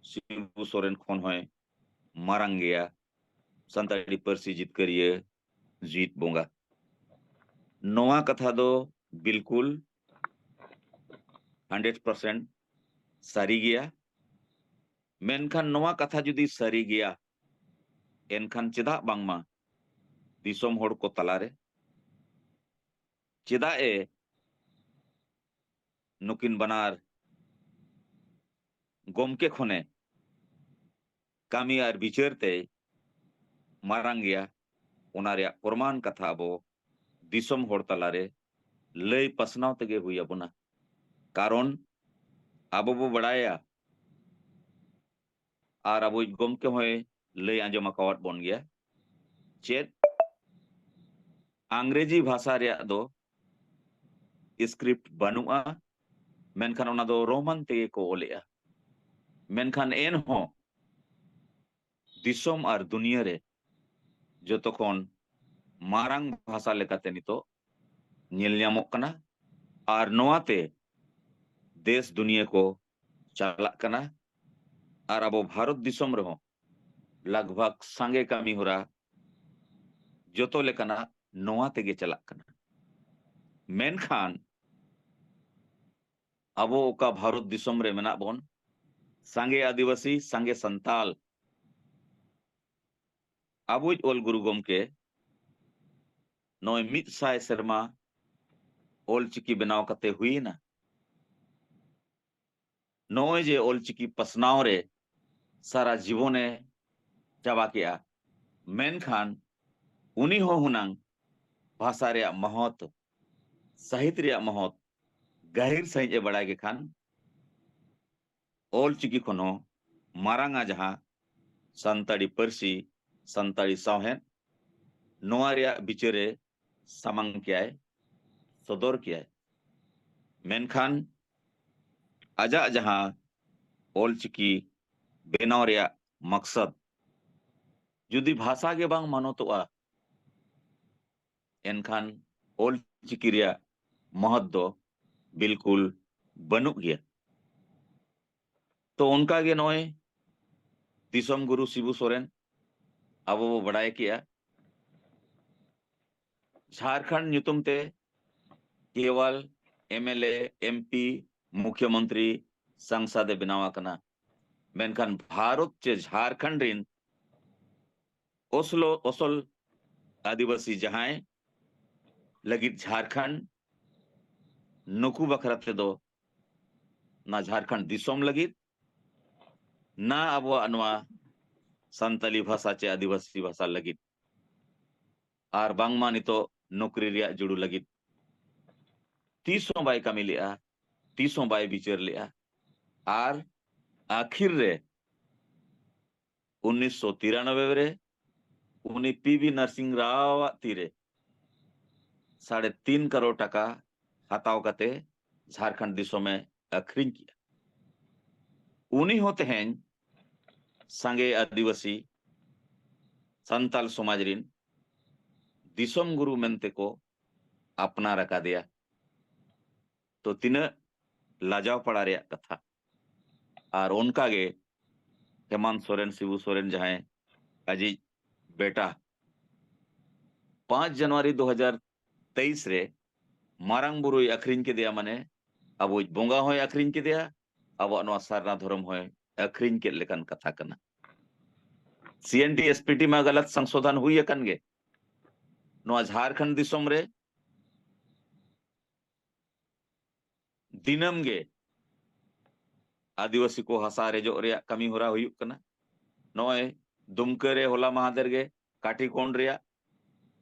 ᱥᱤᱵᱩ ᱥᱚᱨᱮᱱ ᱠᱷᱚᱱ ᱦᱚᱸᱭ ᱢᱟᱨᱟᱝ ᱜᱮᱭᱟ ᱥᱟᱱᱛᱟᱲᱤ ᱯᱟᱹᱨᱥᱤ ᱡᱤᱛᱠᱟᱹᱨᱤᱭᱟᱹ ᱡᱤᱣᱤᱫ ᱵᱚᱸᱜᱟ᱾ ᱱᱚᱣᱟ ᱠᱟᱛᱷᱟ ᱫᱚ ᱵᱤᱞᱠᱩᱞ ᱦᱟᱱᱰᱨᱮᱰ ᱯᱟᱨᱥᱮᱱᱴ ᱥᱟᱹᱨᱤ ᱜᱮᱭᱟ᱾ ᱢᱮᱱᱠᱷᱟᱱ ᱱᱚᱣᱟ ᱠᱟᱛᱷᱟ ᱡᱩᱫᱤ ᱥᱟᱹᱨᱤ ᱜᱮᱭᱟ, ᱮᱱᱠᱷᱟᱱ ᱪᱮᱫᱟᱜ ᱵᱟᱝᱢᱟ ᱫᱤᱥᱚᱢ ᱦᱚᱲ ᱠᱚ ᱛᱟᱞᱟᱨᱮ ᱪᱮᱫᱟᱜ ᱮ ᱱᱩᱠᱤᱱ ᱵᱟᱱᱟᱨ ᱜᱚᱢᱠᱮ ᱠᱷᱚᱱᱮ ᱠᱟᱹᱢᱤ ᱟᱨ ᱵᱤᱪᱟᱹᱨ ᱛᱮᱭ ᱢᱟᱨᱟᱝ ᱜᱮᱭᱟ, ᱚᱱᱟ ᱨᱮᱭᱟᱜ ᱯᱨᱚᱢᱟᱱ ᱠᱟᱛᱷᱟ ᱟᱵᱚ ᱫᱤᱥᱚᱢ ᱦᱚᱲ ᱛᱟᱞᱟᱨᱮ ᱞᱟᱹᱭ ᱯᱟᱥᱱᱟᱣ ᱛᱮᱜᱮ ᱦᱩᱭ ᱟᱵᱚᱱᱟ᱾ ᱠᱟᱨᱚᱱ ᱟᱵᱚ ᱵᱚ ᱵᱟᱲᱟᱭᱟ, ᱟᱨ ᱟᱵᱚᱭᱤᱡ ᱜᱚᱢᱠᱮ ᱦᱚᱸᱭ ᱞᱟᱹᱭ ᱟᱸᱡᱚᱢ ᱟᱠᱟᱣᱟᱫ ᱵᱚᱱ ᱜᱮᱭᱟ, ᱪᱮᱫ ᱟᱝᱨᱮᱡᱤ ᱵᱷᱟᱥᱟ ᱨᱮᱭᱟᱜ ᱫᱚ ᱥᱠᱨᱤᱯᱴ ᱵᱟᱹᱱᱩᱜᱼᱟ, ᱢᱮᱱᱠᱷᱟᱱ ᱚᱱᱟ ᱫᱚ ᱨᱳᱢᱟᱱ ᱛᱮᱜᱮ ᱠᱚ ᱚᱞᱮᱜᱼᱟ᱾ ᱢᱮᱱᱠᱷᱟᱱ ᱮᱱᱦᱚᱸ ᱫᱤᱥᱚᱢ ᱟᱨ ᱫᱩᱱᱤᱭᱟᱹ ᱨᱮ ᱡᱚᱛᱚ ᱠᱷᱚᱱ ᱢᱟᱨᱟᱝ ᱵᱷᱟᱥᱟ ᱞᱮᱠᱟᱛᱮ ᱱᱤᱛᱚᱜ ᱧᱮᱞ ᱧᱟᱢᱚᱜ ᱠᱟᱱᱟ, ᱟᱨ ᱱᱚᱣᱟᱛᱮ ᱫᱮᱥ ᱫᱩᱱᱤᱭᱟᱹ ᱠᱚ ᱪᱟᱞᱟᱜ ᱠᱟᱱᱟ᱾ ᱟᱨ ᱟᱵᱚ ᱵᱷᱟᱨᱚᱛ ᱫᱤᱥᱚᱢ ᱨᱮᱦᱚᱸ ᱞᱟᱜᱽ ᱵᱷᱟᱜᱽ ᱥᱟᱸᱜᱮ ᱠᱟᱹᱢᱤ ᱦᱚᱨᱟ ᱡᱚᱛᱚ ᱞᱮᱠᱟᱱᱟᱜ ᱱᱚᱣᱟ ᱛᱮᱜᱮ ᱪᱟᱞᱟᱜ ᱠᱟᱱᱟ᱾ ᱢᱮᱱᱠᱷᱟᱱ ᱟᱵᱚ ᱚᱠᱟ ᱵᱷᱟᱨᱚᱛ ᱫᱤᱥᱚᱢ ᱨᱮ ᱢᱮᱱᱟᱜ ᱵᱚᱱ, ᱥᱟᱸᱜᱮ ᱟᱹᱫᱤᱵᱟᱹᱥᱤ, ᱥᱟᱸᱜᱮ ᱥᱟᱱᱛᱟᱞ, ᱟᱵᱚᱭᱤᱡ ᱚᱞ ᱜᱩᱨᱩ ᱜᱚᱢᱠᱮ ᱱᱚᱜᱼᱚᱭ ᱢᱤᱫ ᱥᱟᱭ ᱥᱮᱨᱢᱟ ᱚᱞ ᱪᱤᱠᱤ ᱵᱮᱱᱟᱣ ᱠᱟᱛᱮ ᱦᱩᱭᱮᱱᱟ᱾ ᱱᱚᱜᱼᱚᱭ ᱡᱮ ᱚᱞ ᱪᱤᱠᱤ ᱯᱟᱥᱱᱟᱣ ᱨᱮ ᱥᱟᱨᱟ ᱡᱤᱵᱚᱱᱮ ᱪᱟᱵᱟ ᱠᱮᱜᱼᱟ, ᱢᱮᱱᱠᱷᱟᱱ ᱩᱱᱤ ᱦᱚᱸ ᱦᱩᱱᱟᱹᱝ ᱵᱷᱟᱥᱟ ᱨᱮᱭᱟᱜ ᱢᱚᱦᱚᱛ, ᱥᱟᱦᱤᱛ ᱨᱮᱭᱟᱜ ᱢᱚᱦᱚᱛ ᱜᱟᱹᱦᱤᱨ ᱥᱟᱺᱦᱤᱡ ᱮ ᱵᱟᱲᱟᱭ ᱜᱮ ᱠᱷᱟᱱ, ᱚᱞ ᱪᱤᱠᱤ ᱠᱷᱚᱱ ᱦᱚᱸ ᱢᱟᱨᱟᱝᱟ ᱡᱟᱦᱟᱸ ᱥᱟᱱᱛᱟᱲᱤ ᱯᱟᱹᱨᱥᱤ, ᱥᱟᱱᱛᱟᱲᱤ ᱥᱟᱶᱦᱮᱫ, ᱱᱚᱣᱟ ᱨᱮᱭᱟᱜ ᱵᱤᱪᱟᱹᱨᱮ ᱥᱟᱢᱟᱝ ᱠᱮᱭᱟᱭ, ᱥᱚᱫᱚᱨ ᱠᱮᱭᱟᱭ᱾ ᱢᱮᱱᱠᱷᱟᱱ ᱟᱡᱟᱜ ᱡᱟᱦᱟᱸ ᱚᱞᱪᱤᱠᱤ ᱵᱮᱱᱟᱣ ᱨᱮᱭᱟᱜ ᱢᱟᱠᱥᱟᱫ, ᱡᱩᱫᱤ ᱵᱷᱟᱥᱟ ᱜᱮ ᱵᱟᱝ ᱢᱟᱱᱚᱛᱚᱜᱼᱟ, ᱮᱱᱠᱷᱟᱱ ᱚᱞᱪᱤᱠᱤ ᱨᱮᱭᱟᱜ ᱢᱚᱦᱚᱛ ᱫᱚ ᱵᱤᱞᱠᱩᱞ ᱵᱟᱹᱱᱩᱜ ᱜᱮᱭᱟ᱾ ᱛᱚ ᱚᱱᱠᱟ ᱜᱮ ᱱᱚᱜᱼᱚᱭ ᱫᱤᱥᱚᱢ ᱜᱩᱨᱩ ᱥᱤᱵᱩ ᱥᱚᱨᱮᱱ ᱟᱵᱚ ᱵᱚ ᱵᱟᱰᱟᱭ ᱠᱮᱜᱼᱟ, ᱡᱷᱟᱲᱠᱷᱚᱸᱰ ᱧᱩᱛᱩᱢ ᱛᱮ ᱠᱮᱣᱟᱞ M L A, M P, ᱢᱩᱠᱷᱭᱚᱢᱚᱱᱛᱨᱤ, ᱥᱟᱝᱥᱟᱫ ᱮ ᱵᱮᱱᱟᱣ ᱟᱠᱟᱱᱟ᱾ ᱢᱮᱱᱠᱷᱟᱱ ᱵᱷᱟᱨᱚᱛ ᱪᱮ ᱡᱷᱟᱲᱠᱷᱚᱸᱰ ᱨᱤᱱ ᱚᱥᱞᱚ-, ᱚᱥᱚᱞ ᱟᱹᱫᱤᱵᱟᱹᱥᱤ ᱡᱟᱦᱟᱸᱭ ᱞᱟᱹᱜᱤᱫ ᱡᱷᱟᱲᱠᱷᱚᱸᱰ, ᱱᱩᱠᱩ ᱵᱟᱠᱷᱨᱟ ᱛᱮᱫᱚ ᱱᱟ ᱡᱷᱟᱲᱠᱷᱚᱸᱰ ᱫᱤᱥᱚᱢ ᱞᱟᱹᱜᱤᱫ, ᱱᱟ ᱟᱵᱚᱣᱟᱜ ᱱᱚᱣᱟ ᱥᱟᱱᱛᱟᱞᱤ ᱵᱷᱟᱥᱟ ᱪᱮ ᱟᱹᱫᱤᱵᱟᱹᱥᱤ ᱵᱷᱟᱥᱟ ᱞᱟᱹᱜᱤᱫ, ᱟᱨ ᱵᱟᱝᱢᱟ ᱱᱤᱛᱚᱜ ᱱᱚᱠᱨᱤ ᱨᱮᱭᱟᱜ ᱡᱩᱲᱩ ᱞᱟᱹᱜᱤᱫ ᱛᱤᱥ ᱦᱚᱸ ᱵᱟᱭ ᱠᱟᱹᱢᱤ ᱞᱮᱜᱼᱟ, ᱛᱤᱥ ᱦᱚᱸ ᱵᱟᱭ ᱵᱤᱪᱟᱹᱨ ᱞᱮᱜᱼᱟ᱾ ᱟᱨ ᱟᱹᱠᱷᱤᱨ ᱨᱮ ᱩᱱᱤᱥᱥᱚ ᱛᱤᱨᱟᱱᱚᱵᱵᱳᱭ ᱨᱮ ᱩᱱᱤ ᱯᱤ ᱵᱤ ᱱᱟᱨᱥᱤᱝ ᱨᱟᱣᱟᱜ ᱛᱤᱨᱮ ᱥᱟᱲᱮ ᱛᱤᱱ ᱠᱟᱨᱳᱲ ᱴᱟᱠᱟ ᱦᱟᱛᱟᱣ ᱠᱟᱛᱮ ᱡᱷᱟᱲᱠᱷᱚᱸᱰ ᱫᱤᱥᱚᱢᱮ ᱟᱹᱠᱷᱨᱤᱧ ᱠᱮᱜᱼᱟ᱾ ᱩᱱᱤ ᱦᱚᱸ ᱛᱮᱦᱮᱧ ᱥᱟᱸᱜᱮ ᱟᱹᱫᱤᱵᱟᱹᱥᱤ ᱥᱟᱱᱛᱟᱞ ᱥᱚᱢᱟᱡᱽ ᱨᱤᱱ ᱫᱤᱥᱚᱢ ᱜᱩᱨᱩ ᱢᱮᱱᱛᱮ ᱠᱚ ᱟᱯᱱᱟᱨ ᱟᱠᱟᱫᱮᱭᱟ᱾ ᱛᱚ ᱛᱤᱱᱟᱹᱜ ᱞᱟᱡᱟᱣ ᱯᱟᱲᱟ ᱨᱮᱭᱟᱜ ᱠᱟᱛᱷᱟ᱾ ᱟᱨ ᱚᱱᱠᱟ ᱜᱮ ᱦᱮᱢᱟᱱᱛ ᱥᱚᱨᱮᱱ, ᱥᱤᱵᱩ ᱥᱚᱨᱮᱱ ᱡᱟᱦᱟᱸᱭ ᱟᱡᱤᱡ ᱵᱮᱴᱟ, ᱯᱟᱸᱪ ᱡᱟᱱᱩᱣᱟᱨᱤ ᱫᱩ ᱦᱟᱡᱟᱨ ᱛᱮᱭᱤᱥ ᱨᱮ ᱢᱟᱨᱟᱝ ᱵᱩᱨᱩᱭ ᱟᱹᱠᱷᱨᱤᱧ ᱠᱮᱫᱮᱭᱟ, ᱢᱟᱱᱮ ᱟᱵᱚᱭᱤᱡ ᱵᱚᱸᱜᱟ ᱦᱚᱸᱭ ᱟᱹᱠᱷᱨᱤᱧ ᱠᱮᱫᱮᱭᱟ, ᱟᱵᱚᱣᱟᱜ ᱱᱚᱣᱟ ᱥᱟᱨᱱᱟ ᱫᱷᱚᱨᱚᱢ ᱦᱚᱸᱭ ᱟᱹᱠᱷᱨᱤᱧ ᱠᱮᱫ ᱞᱮᱠᱟᱱ ᱠᱟᱛᱷᱟ ᱠᱟᱱᱟ᱾ ᱥᱤ ᱮᱱ ᱰᱤ ᱮᱥ ᱯᱤ ᱴᱤ ᱢᱟ ᱜᱟᱞᱟᱛ ᱥᱚᱝᱥᱳᱫᱷᱟᱱ ᱦᱩᱭ ᱟᱠᱟᱱ ᱜᱮ᱾ ᱱᱚᱣᱟ ᱡᱷᱟᱲᱠᱷᱚᱸᱰ ᱫᱤᱥᱚᱢ ᱨᱮ ᱫᱤᱱᱟᱹᱢ ᱜᱮ ᱟᱹᱫᱤᱵᱟᱹᱥᱤ ᱠᱚ ᱦᱟᱥᱟ ᱨᱮᱡᱚᱜ ᱨᱮᱭᱟᱜ ᱠᱟᱹᱢᱤ ᱦᱚᱨᱟ ᱦᱩᱭᱩᱜ ᱠᱟᱱᱟ᱾ ᱱᱚᱜᱼᱚᱭ ᱫᱩᱢᱠᱟᱹ ᱨᱮ ᱦᱚᱞᱟ ᱢᱟᱦᱫᱮᱨ ᱜᱮ ᱠᱟᱴᱷᱤᱠᱚᱱᱰ ᱨᱮᱭᱟᱜ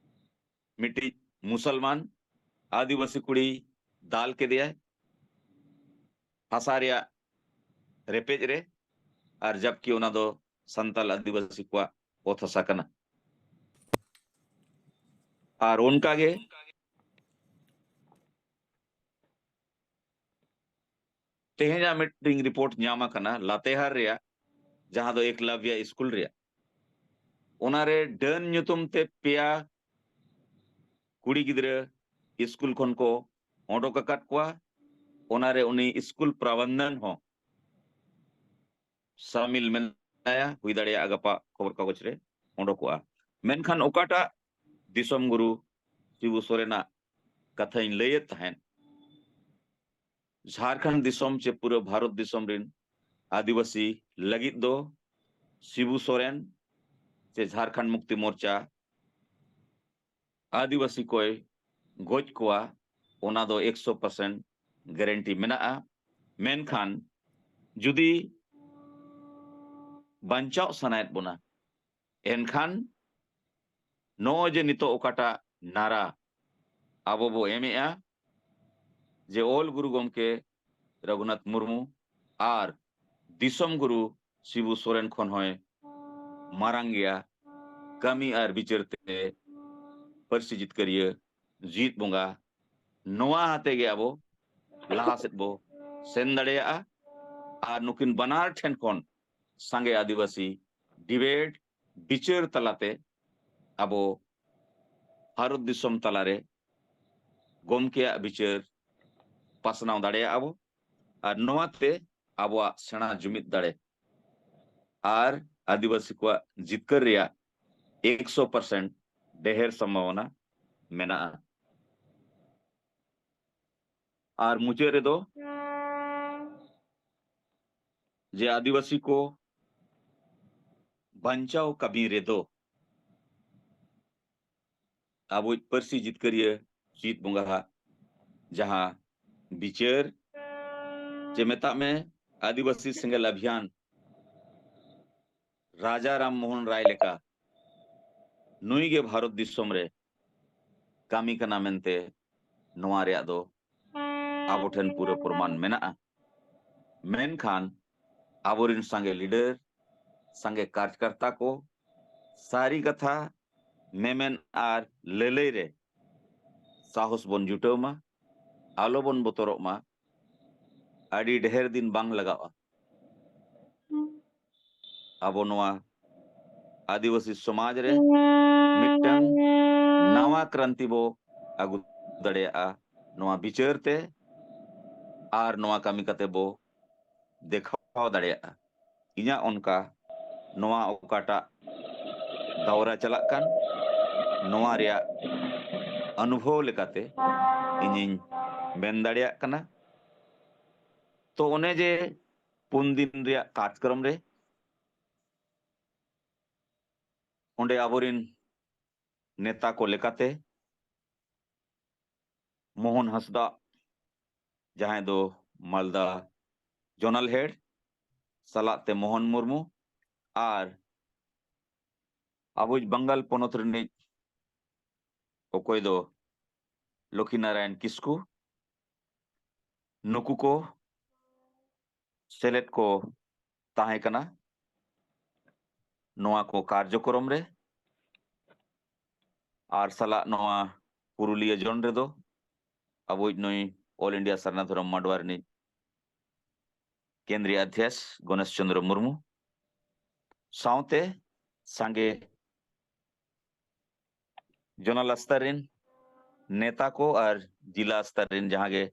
ᱢᱤᱫᱴᱤᱡ ᱢᱩᱥᱚᱞᱢᱟᱱ ᱟᱹᱫᱤᱵᱟᱹᱥᱤ ᱠᱩᱲᱤ ᱫᱟᱞ ᱠᱮᱫᱮᱭᱟᱭ ᱦᱟᱥᱟ ᱨᱮᱭᱟᱜ ᱨᱮᱯᱮᱡ ᱨᱮ, ᱟᱨ ᱡᱟᱵᱠᱤ ᱚᱱᱟ ᱫᱚ ᱥᱟᱱᱛᱟᱞ ᱟᱹᱫᱤᱵᱟᱹᱥᱤ ᱠᱚᱣᱟᱜ ᱚᱛ ᱦᱟᱥᱟ ᱠᱟᱱᱟ᱾ ᱟᱨ ᱚᱱᱠᱟ ᱜᱮ ᱛᱮᱦᱮᱧᱟᱜ ᱢᱤᱫᱴᱤᱝ ᱨᱤᱯᱳᱨᱴ ᱧᱟᱢ ᱟᱠᱟᱱᱟ ᱞᱟᱛᱮᱦᱟᱨ ᱨᱮᱭᱟᱜ, ᱡᱟᱦᱟᱸ ᱫᱚ ᱮᱠᱞᱟᱵᱽᱭᱟ ᱥᱠᱩᱞ ᱨᱮᱭᱟᱜ, ᱚᱱᱟᱨᱮ ᱰᱟᱹᱱ ᱧᱩᱛᱩᱢ ᱛᱮ ᱯᱮᱭᱟ ᱠᱩᱲᱤ ᱜᱤᱫᱽᱨᱟᱹ ᱥᱠᱩᱞ ᱠᱷᱚᱱ ᱠᱚ ᱚᱰᱚᱠ ᱟᱠᱟᱫ ᱠᱚᱣᱟ᱾ ᱚᱱᱟᱨᱮ ᱩᱱᱤ ᱥᱠᱩᱞ ᱯᱨᱚᱵᱚᱱᱫᱷᱚᱱ ᱦᱚᱸ ᱥᱟᱢᱤᱞ ᱢᱮᱱᱟᱭᱟ, ᱦᱩᱭ ᱫᱟᱲᱮᱭᱟᱜᱼᱟ ᱜᱟᱯᱟ ᱠᱷᱚᱵᱚᱨ ᱠᱟᱜᱚᱡᱽ ᱨᱮ ᱚᱰᱚᱠᱚᱜᱼᱟ᱾ ᱢᱮᱱᱠᱷᱟᱱ ᱚᱠᱟᱴᱟᱜ ᱫᱤᱥᱚᱢ ᱜᱩᱨᱩ ᱥᱤᱵᱩ ᱥᱚᱨᱮᱱᱟᱜ ᱠᱟᱛᱷᱟᱧ ᱞᱟᱹᱭᱮᱫ ᱛᱟᱦᱮᱸᱫ, ᱡᱷᱟᱲᱠᱷᱚᱸᱰ ᱫᱤᱥᱚᱢ ᱪᱮ ᱯᱩᱨᱟᱹ ᱵᱷᱟᱨᱚᱛ ᱫᱤᱥᱚᱢ ᱨᱤᱱ ᱟᱹᱫᱤᱵᱟᱹᱥᱤ ᱞᱟᱹᱜᱤᱫ ᱫᱚ ᱥᱤᱵᱩ ᱥᱚᱨᱮᱱ ᱪᱮ ᱡᱷᱟᱲᱠᱷᱚᱸᱰ ᱢᱩᱠᱛᱤ ᱢᱳᱨᱪᱟ ᱟᱹᱫᱤᱵᱟᱹᱥᱤ ᱠᱚᱭ ᱜᱚᱡ ᱠᱚᱣᱟ, ᱚᱱᱟ ᱫᱚ ᱮᱠᱥᱚ ᱯᱟᱨᱥᱮᱱᱴ ᱜᱮᱨᱮᱱᱴᱤ ᱢᱮᱱᱟᱜᱼᱟ᱾ ᱢᱮᱱᱠᱷᱟᱱ ᱡᱩᱫᱤ ᱵᱟᱧᱪᱟᱣ ᱥᱟᱱᱟᱭᱮᱫ ᱵᱚᱱᱟ, ᱮᱱᱠᱷᱟᱱ ᱱᱚᱜᱼᱚᱭ ᱡᱮ ᱱᱤᱛᱚᱜ ᱚᱠᱟᱴᱟᱜ ᱱᱟᱨᱟ ᱟᱵᱚ ᱵᱚ ᱮᱢᱮᱜᱼᱟ, ᱡᱮ ᱚᱞ ᱜᱩᱨᱩ ᱜᱚᱢᱠᱮ ᱨᱚᱜᱷᱩᱱᱟᱛᱷ ᱢᱩᱨᱢᱩ ᱟᱨ ᱫᱤᱥᱚᱢ ᱜᱩᱨᱩ ᱥᱤᱵᱩ ᱥᱚᱨᱮᱱ ᱠᱷᱚᱱ ᱦᱚᱸᱭ ᱢᱟᱨᱟᱝ ᱜᱮᱭᱟ, ᱠᱟᱹᱢᱤ ᱟᱨ ᱵᱤᱪᱟᱹᱨ ᱛᱮ ᱯᱟᱹᱨᱥᱤ ᱡᱤᱛᱠᱟᱹᱨᱤᱭᱟᱹ ᱡᱤᱛ ᱵᱚᱸᱜᱟ, ᱱᱚᱣᱟ ᱟᱛᱮ ᱜᱮ ᱟᱵᱚ ᱞᱟᱦᱟ ᱥᱮᱫ ᱵᱚ ᱥᱮᱱ ᱫᱟᱲᱮᱭᱟᱜᱼᱟ᱾ ᱟᱨ ᱱᱩᱠᱤᱱ ᱵᱟᱱᱟᱨ ᱴᱷᱮᱱ ᱠᱷᱚᱱ ᱥᱟᱸᱜᱮ ᱟᱹᱫᱤᱵᱟᱹᱥᱤ ᱰᱤᱵᱮᱴ, ᱵᱤᱪᱟᱹᱨ ᱛᱟᱞᱟᱛᱮ ᱟᱵᱚ ᱵᱷᱟᱨᱚᱛ ᱫᱤᱥᱚᱢ ᱛᱟᱞᱟᱨᱮ ᱜᱚᱢᱠᱮᱭᱟᱜ ᱵᱤᱪᱟᱹᱨ ᱯᱟᱥᱱᱟᱣ ᱫᱟᱲᱮᱭᱟᱜᱼᱟ ᱵᱚ᱾ ᱟᱨ ᱱᱚᱣᱟᱛᱮ ᱟᱵᱚᱣᱟᱜ ᱥᱮᱬᱟ ᱡᱩᱢᱤᱫ ᱫᱟᱲᱮ ᱟᱨ ᱟᱹᱫᱤᱵᱟᱹᱥᱤ ᱠᱚᱣᱟᱜ ᱡᱤᱛᱠᱟᱹᱨ ᱨᱮᱭᱟᱜ ᱮᱠᱥᱚ ᱯᱟᱨᱥᱮᱱᱴ ᱰᱷᱮᱨ ᱥᱚᱢᱵᱷᱟᱵᱚᱱᱟ ᱢᱮᱱᱟᱜᱼᱟ᱾ ᱟᱨ ᱢᱩᱪᱟᱹᱫ ᱨᱮᱫᱚ ᱡᱮ ᱟᱹᱫᱤᱵᱟᱹᱥᱤ ᱠᱚ ᱵᱟᱧᱪᱟᱣ ᱠᱟᱹᱢᱤ ᱨᱮᱫᱚ ᱟᱵᱚᱭᱤᱡ ᱯᱟᱹᱨᱥᱤ ᱡᱤᱛᱠᱟᱹᱨᱤᱭᱟᱹ ᱡᱤᱛ ᱵᱚᱸᱜᱟ ᱦᱟᱜ ᱡᱟᱦᱟᱸ ᱵᱤᱪᱟᱹᱨ ᱪᱮ ᱢᱮᱛᱟᱜ ᱢᱮ ᱟᱹᱫᱤᱵᱟᱹᱥᱤ ᱥᱮᱸᱜᱮᱞ ᱚᱵᱷᱤᱭᱟᱱ ᱨᱟᱡᱟ ᱨᱟᱢ ᱢᱳᱦᱚᱱ ᱨᱟᱭ ᱞᱮᱠᱟ ᱱᱩᱭ ᱜᱮ ᱵᱷᱟᱨᱚᱛ ᱫᱤᱥᱚᱢ ᱨᱮ ᱠᱟᱹᱢᱤ ᱠᱟᱱᱟ ᱢᱮᱱᱛᱮ ᱱᱚᱣᱟ ᱨᱮᱭᱟᱜ ᱫᱚ ᱟᱵᱚ ᱴᱷᱮᱱ ᱯᱩᱨᱟᱹ ᱯᱨᱚᱢᱟᱱ ᱢᱮᱱᱟᱜᱼᱟ᱾ ᱢᱮᱱᱠᱷᱟᱱ ᱟᱵᱚᱨᱮᱱ ᱥᱟᱸᱜᱮ ᱞᱤᱰᱟᱨ, ᱥᱟᱸᱜᱮ ᱠᱟᱨᱡᱽᱠᱟᱨᱛᱟ ᱠᱚ ᱥᱟᱹᱨᱤ ᱠᱟᱛᱷᱟ ᱢᱮᱢᱮᱱ ᱟᱨ ᱞᱟᱹᱞᱟᱹᱭ ᱨᱮ ᱥᱟᱦᱚᱥ ᱵᱚᱱ ᱡᱩᱴᱟᱹᱣ ᱢᱟ, ᱟᱞᱚ ᱵᱚᱱ ᱵᱚᱛᱚᱨᱚᱜ ᱢᱟ᱾ ᱟᱹᱰᱤ ᱰᱷᱮᱨ ᱫᱤᱱ ᱵᱟᱝ ᱞᱟᱜᱟᱜᱼᱟ᱾ ᱟᱵᱚ ᱱᱚᱣᱟ ᱟᱹᱫᱤᱵᱟᱹᱥᱤ ᱥᱚᱢᱟᱡᱽ ᱨᱮ ᱢᱤᱫᱴᱟᱝ ᱱᱟᱣᱟ ᱠᱨᱟᱱᱛᱤ ᱵᱚ ᱟᱹᱜᱩ ᱫᱟᱲᱮᱭᱟᱜᱼᱟ ᱱᱚᱣᱟ ᱵᱤᱪᱟᱹᱨ ᱛᱮ, ᱟᱨ ᱱᱚᱣᱟ ᱠᱟᱹᱢᱤ ᱠᱟᱛᱮ ᱵᱚ ᱫᱮᱠᱷᱟᱣ ᱫᱟᱲᱮᱭᱟᱜᱼᱟ᱾ ᱤᱧᱟᱹᱜ ᱚᱱᱠᱟ ᱱᱚᱣᱟ ᱚᱠᱟᱴᱟᱜ ᱫᱟᱣᱨᱟ ᱪᱟᱞᱟᱜ ᱠᱟᱱ, ᱱᱚᱣᱟ ᱨᱮᱭᱟᱜ ᱚᱱᱩᱵᱷᱚᱵ ᱞᱮᱠᱟᱛᱮ ᱤᱧᱤᱧ ᱢᱮᱱ ᱫᱟᱲᱮᱭᱟᱜ ᱠᱟᱱᱟ᱾ ᱛᱚ ᱚᱱᱮ ᱡᱮ ᱯᱩᱱ ᱫᱤᱱ ᱨᱮᱭᱟᱜ ᱠᱟᱨᱡᱚᱠᱨᱚᱢ ᱨᱮ ᱚᱸᱰᱮ ᱟᱵᱚᱨᱤᱱ ᱱᱮᱛᱟ ᱠᱚ ᱞᱮᱠᱟᱛᱮ ᱢᱳᱦᱚᱱ ᱦᱟᱸᱥᱫᱟ, ᱡᱟᱦᱟᱸᱭ ᱫᱚ ᱢᱟᱞᱫᱟ zonal head, ᱥᱟᱞᱟᱜ ᱛᱮ ᱢᱳᱦᱚᱱ ᱢᱩᱨᱢᱩ, ᱟᱨ ᱟᱵᱚᱭᱤᱡ ᱵᱟᱝᱜᱟᱞ ᱯᱚᱱᱚᱛ ᱨᱤᱱᱤᱡ ᱚᱠᱚᱭ ᱫᱚ ᱞᱚᱠᱠᱷᱤ ᱱᱟᱨᱟᱭᱚᱱ ᱠᱤᱥᱠᱩ, ᱱᱩᱠᱩ ᱠᱚ ᱥᱮᱞᱮᱫ ᱠᱚ ᱛᱟᱦᱮᱸ ᱠᱟᱱᱟ ᱱᱚᱣᱟ ᱠᱚ ᱠᱟᱨᱡᱚᱠᱨᱚᱢ ᱨᱮ᱾ ᱟᱨ ᱥᱟᱞᱟᱜ ᱱᱚᱣᱟ ᱯᱩᱨᱩᱞᱤᱭᱟᱹ ᱡᱚᱱ ᱨᱮᱫᱚ ᱟᱵᱚᱭᱤᱡ ᱱᱩᱭ ᱚᱞ ᱤᱱᱰᱤᱭᱟ ᱥᱟᱨᱱᱟ ᱫᱷᱚᱨᱚᱢ ᱢᱟᱰᱣᱟ ᱨᱤᱱᱤᱡ ᱠᱮᱱᱫᱨᱤᱭ ᱚᱫᱷᱭᱚᱠᱥ ᱜᱚᱱᱮᱥ ᱪᱚᱱᱫᱨᱚ ᱢᱩᱨᱢᱩ, ᱥᱟᱶᱛᱮ ᱥᱟᱸᱜᱮ zonal ᱥᱛᱚᱨ ᱨᱤᱱ ᱱᱮᱛᱟ ᱠᱚ ᱟᱨ ᱡᱤᱞᱟ ᱥᱛᱚᱨ ᱨᱤᱱ ᱡᱟᱦᱟᱸ ᱜᱮ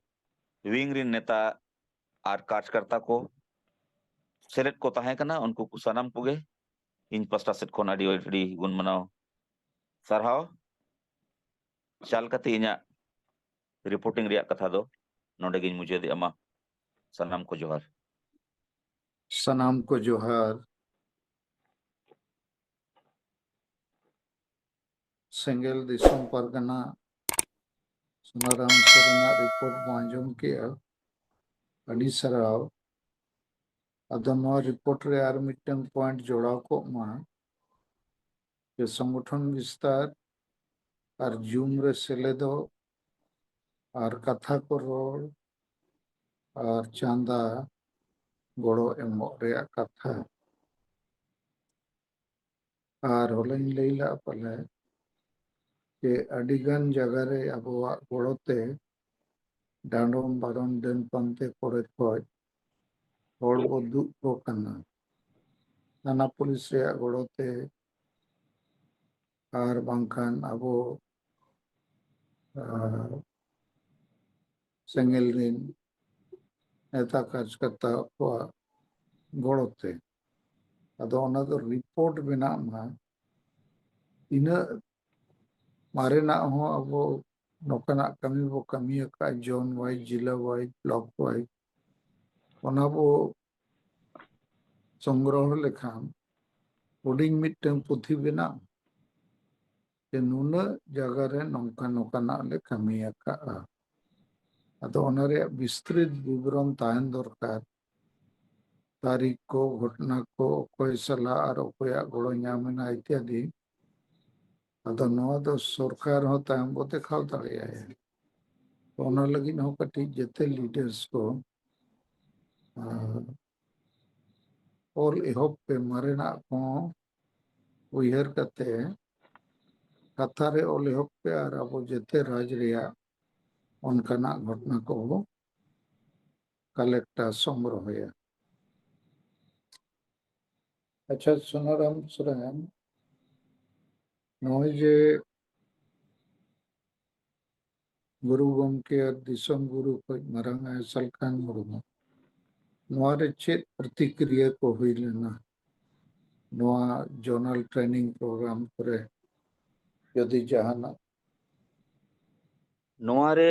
wing ᱨᱤᱱ ᱱᱮᱛᱟ ᱟᱨ ᱠᱟᱨᱡᱽᱠᱟᱨᱛᱟ ᱠᱚ ᱥᱮᱞᱮᱫ ᱠᱚ ᱛᱟᱦᱮᱸ ᱠᱟᱱᱟ, ᱩᱱᱠᱩ ᱠᱚ ᱥᱟᱱᱟᱢ ᱠᱚᱜᱮ ᱤᱧ ᱯᱟᱥᱴᱟ ᱥᱮᱫ ᱠᱷᱚᱱ ᱟᱹᱰᱤ, ᱟᱹᱰᱤ ᱜᱩᱱ ᱢᱟᱱᱟᱣ ᱥᱟᱨᱦᱟᱣ᱾ ᱪᱟᱞ ᱠᱟᱛᱮ ᱤᱧᱟᱹᱜ reporting ᱨᱮᱭᱟᱜ ᱠᱟᱛᱷᱟ ᱫᱚ ᱱᱚᱰᱮ ᱜᱤᱧ ᱢᱩᱪᱟᱹᱫᱮᱜᱼᱟ᱾ ᱢᱟ, ᱥᱟᱱᱟᱢ ᱠᱚ ᱡᱚᱦᱟᱨ᱾ ᱥᱟᱱᱟᱢ ᱠᱚ ᱡᱚᱦᱟᱨ᱾ ᱥᱮᱸᱜᱮᱞ ᱫᱤᱥᱚᱢ ᱯᱟᱨᱜᱟᱱᱟ ᱥᱩᱱᱟᱨᱟᱢ ᱥᱚᱨᱮᱱᱟᱜ report ᱵᱚᱱ ᱟᱸᱡᱚᱢ ᱠᱮᱜᱼᱟ, ᱟᱹᱰᱤ ᱥᱟᱨᱦᱟᱣ᱾ ᱟᱫᱚ ᱱᱚᱣᱟ report ᱨᱮ ᱟᱨ ᱢᱤᱫᱴᱟᱝ point ᱡᱚᱲᱟᱣ ᱠᱚᱜ ᱢᱟ, ᱡᱮ ᱥᱚᱝᱜᱚᱴᱷᱚᱱ ᱵᱤᱥᱛᱟᱨ ᱟᱨ Zoom ᱨᱮ ᱥᱮᱞᱮᱫᱚᱜ ᱟᱨ ᱠᱟᱛᱷᱟ ᱠᱚ ᱨᱚᱲ ᱟᱨ ᱪᱟᱸᱫᱟ ᱜᱚᱲᱚ ᱮᱢᱚᱜ ᱨᱮᱭᱟᱜ ᱠᱟᱛᱷᱟ᱾ ᱟᱨ ᱦᱚᱞᱟᱧ ᱞᱟᱹᱭ ᱞᱮᱫᱼᱟ ᱯᱟᱞᱮ ᱡᱮ ᱟᱹᱰᱤᱜᱟᱱ ᱡᱟᱭᱜᱟ ᱨᱮ ᱟᱵᱚᱣᱟᱜ ᱜᱚᱲᱚ ᱛᱮ ᱰᱟᱸᱰᱚᱢ ᱵᱟᱨᱚᱱ ᱰᱟᱹᱱ ᱯᱟᱱᱛᱮ ᱠᱚᱨᱮ ᱠᱷᱚᱡ ᱦᱚᱲ ᱵᱚ ᱫᱩᱜ ᱠᱚ ᱠᱟᱱᱟ᱾ ᱛᱷᱟᱱᱟ ᱯᱩᱞᱤᱥ ᱨᱮᱭᱟᱜ ᱜᱚᱲᱚ ᱛᱮ ᱟᱨ ᱵᱟᱝᱠᱷᱟᱱ ᱟᱵᱚ, ᱟᱨ ᱥᱮᱸᱜᱮᱞ ᱨᱤᱱ ᱱᱮᱛᱟ ᱠᱟᱨᱡᱚᱠᱟᱨᱛᱟ ᱠᱚᱣᱟᱜ ᱜᱚᱲᱚ ᱛᱮ᱾ ᱟᱫᱚ ᱚᱱᱟ ᱫᱚ ᱨᱤᱯᱳᱨᱴ ᱵᱮᱱᱟᱜ ᱢᱟ, ᱛᱤᱱᱟᱹᱜ ᱢᱟᱨᱮᱱᱟᱜ ᱦᱚᱸ ᱟᱵᱚ ᱱᱚᱝᱠᱟᱱᱟᱜ ᱠᱟᱹᱢᱤ ᱵᱚ ᱠᱟᱹᱢᱤ ᱟᱠᱟᱫ, ᱡᱳᱱ ᱣᱟᱭᱤᱡ, ᱡᱤᱞᱟ ᱣᱟᱭᱤᱡ, ᱵᱞᱚᱠ ᱣᱟᱭᱤᱡ, ᱚᱱᱟ ᱵᱚ ᱥᱚᱝᱜᱨᱚᱦᱚ ᱞᱮᱠᱷᱟᱱ ᱦᱩᱰᱤᱧ ᱢᱤᱫᱴᱟᱝ ᱯᱩᱛᱷᱤ ᱵᱮᱱᱟᱜ, ᱡᱮ ᱱᱩᱱᱟᱹᱜ ᱡᱟᱭᱜᱟ ᱨᱮ ᱱᱚᱝᱠᱟ ᱱᱚᱝᱠᱟᱱᱟᱜ ᱞᱮ ᱠᱟᱹᱢᱤ ᱟᱠᱟᱫᱼᱟ᱾ ᱟᱫᱚ ᱚᱱᱟ ᱨᱮᱭᱟᱜ ᱵᱤᱥᱛᱨᱤᱛ ᱵᱤᱵᱚᱨᱚᱱ ᱛᱟᱦᱮᱱ ᱫᱚᱨᱠᱟᱨ, ᱛᱟᱹᱨᱤᱠᱷ ᱠᱚ, ᱜᱷᱚᱴᱚᱱᱟ ᱠᱚ, ᱚᱠᱚᱭ ᱥᱟᱞᱟᱜ ᱟᱨ ᱚᱠᱚᱭᱟᱜ ᱜᱚᱲᱚ ᱧᱟᱢ ᱮᱱᱟ ᱤᱛᱭᱟᱫᱤ᱾ ᱟᱫᱚ ᱱᱚᱣᱟ ᱫᱚ ᱥᱚᱨᱠᱟᱨ ᱦᱚᱸ ᱛᱟᱭᱚᱢ ᱵᱚ ᱫᱮᱠᱷᱟᱣ ᱫᱟᱲᱮᱭᱟᱭᱟ᱾ ᱚᱱᱟ ᱞᱟᱹᱜᱤᱫ ᱦᱚᱸ ᱠᱟᱹᱴᱤᱡ ᱡᱮᱛᱮ ᱞᱤᱰᱟᱨᱥ ᱠᱚ, ᱟᱨ, ᱚᱞ ᱮᱦᱚᱵ ᱯᱮ, ᱢᱟᱨᱮᱱᱟᱜ ᱠᱚ ᱩᱭᱦᱟᱹᱨ ᱠᱟᱛᱮ ᱠᱟᱛᱷᱟ ᱨᱮ ᱚᱞ ᱮᱦᱚᱵ ᱯᱮ ᱟᱨ ᱟᱵᱚ ᱡᱮᱛᱮ ᱨᱟᱡᱽ ᱨᱮᱭᱟᱜ ᱚᱱᱠᱟᱱᱟᱜ ᱜᱷᱚᱴᱚᱱᱟ ᱠᱚ ᱠᱟᱞᱮᱠᱴᱟ, ᱥᱚᱝᱜᱨᱚᱦᱚᱭᱟ᱾ ᱟᱪᱪᱷᱟ, ᱥᱳᱱᱟᱨᱟᱢ ᱥᱚᱨᱮᱱ, ᱱᱚᱜᱼᱚᱭ ᱡᱮ ᱜᱩᱨᱩ ᱜᱚᱢᱠᱮ ᱟᱨ ᱫᱤᱥᱚᱢ ᱜᱩᱨᱩ ᱠᱷᱚᱡ ᱢᱟᱨᱟᱝ ᱟᱭ ᱥᱟᱞᱠᱷᱟᱱ ᱢᱩᱨᱢᱩ, ᱱᱚᱣᱟ ᱨᱮ ᱪᱮᱫ ᱯᱨᱚᱛᱤᱠᱨᱤᱭᱟ ᱠᱚ ᱦᱩᱭ ᱞᱮᱱᱟ? ᱱᱚᱣᱟ ᱡᱚᱱᱟᱞ ᱴᱨᱮᱱᱤᱝ ᱯᱨᱳᱜᱨᱟᱢ ᱠᱚᱨᱮ ᱡᱩᱫᱤ ᱡᱟᱦᱟᱱᱟᱜ? ᱱᱚᱣᱟ ᱨᱮ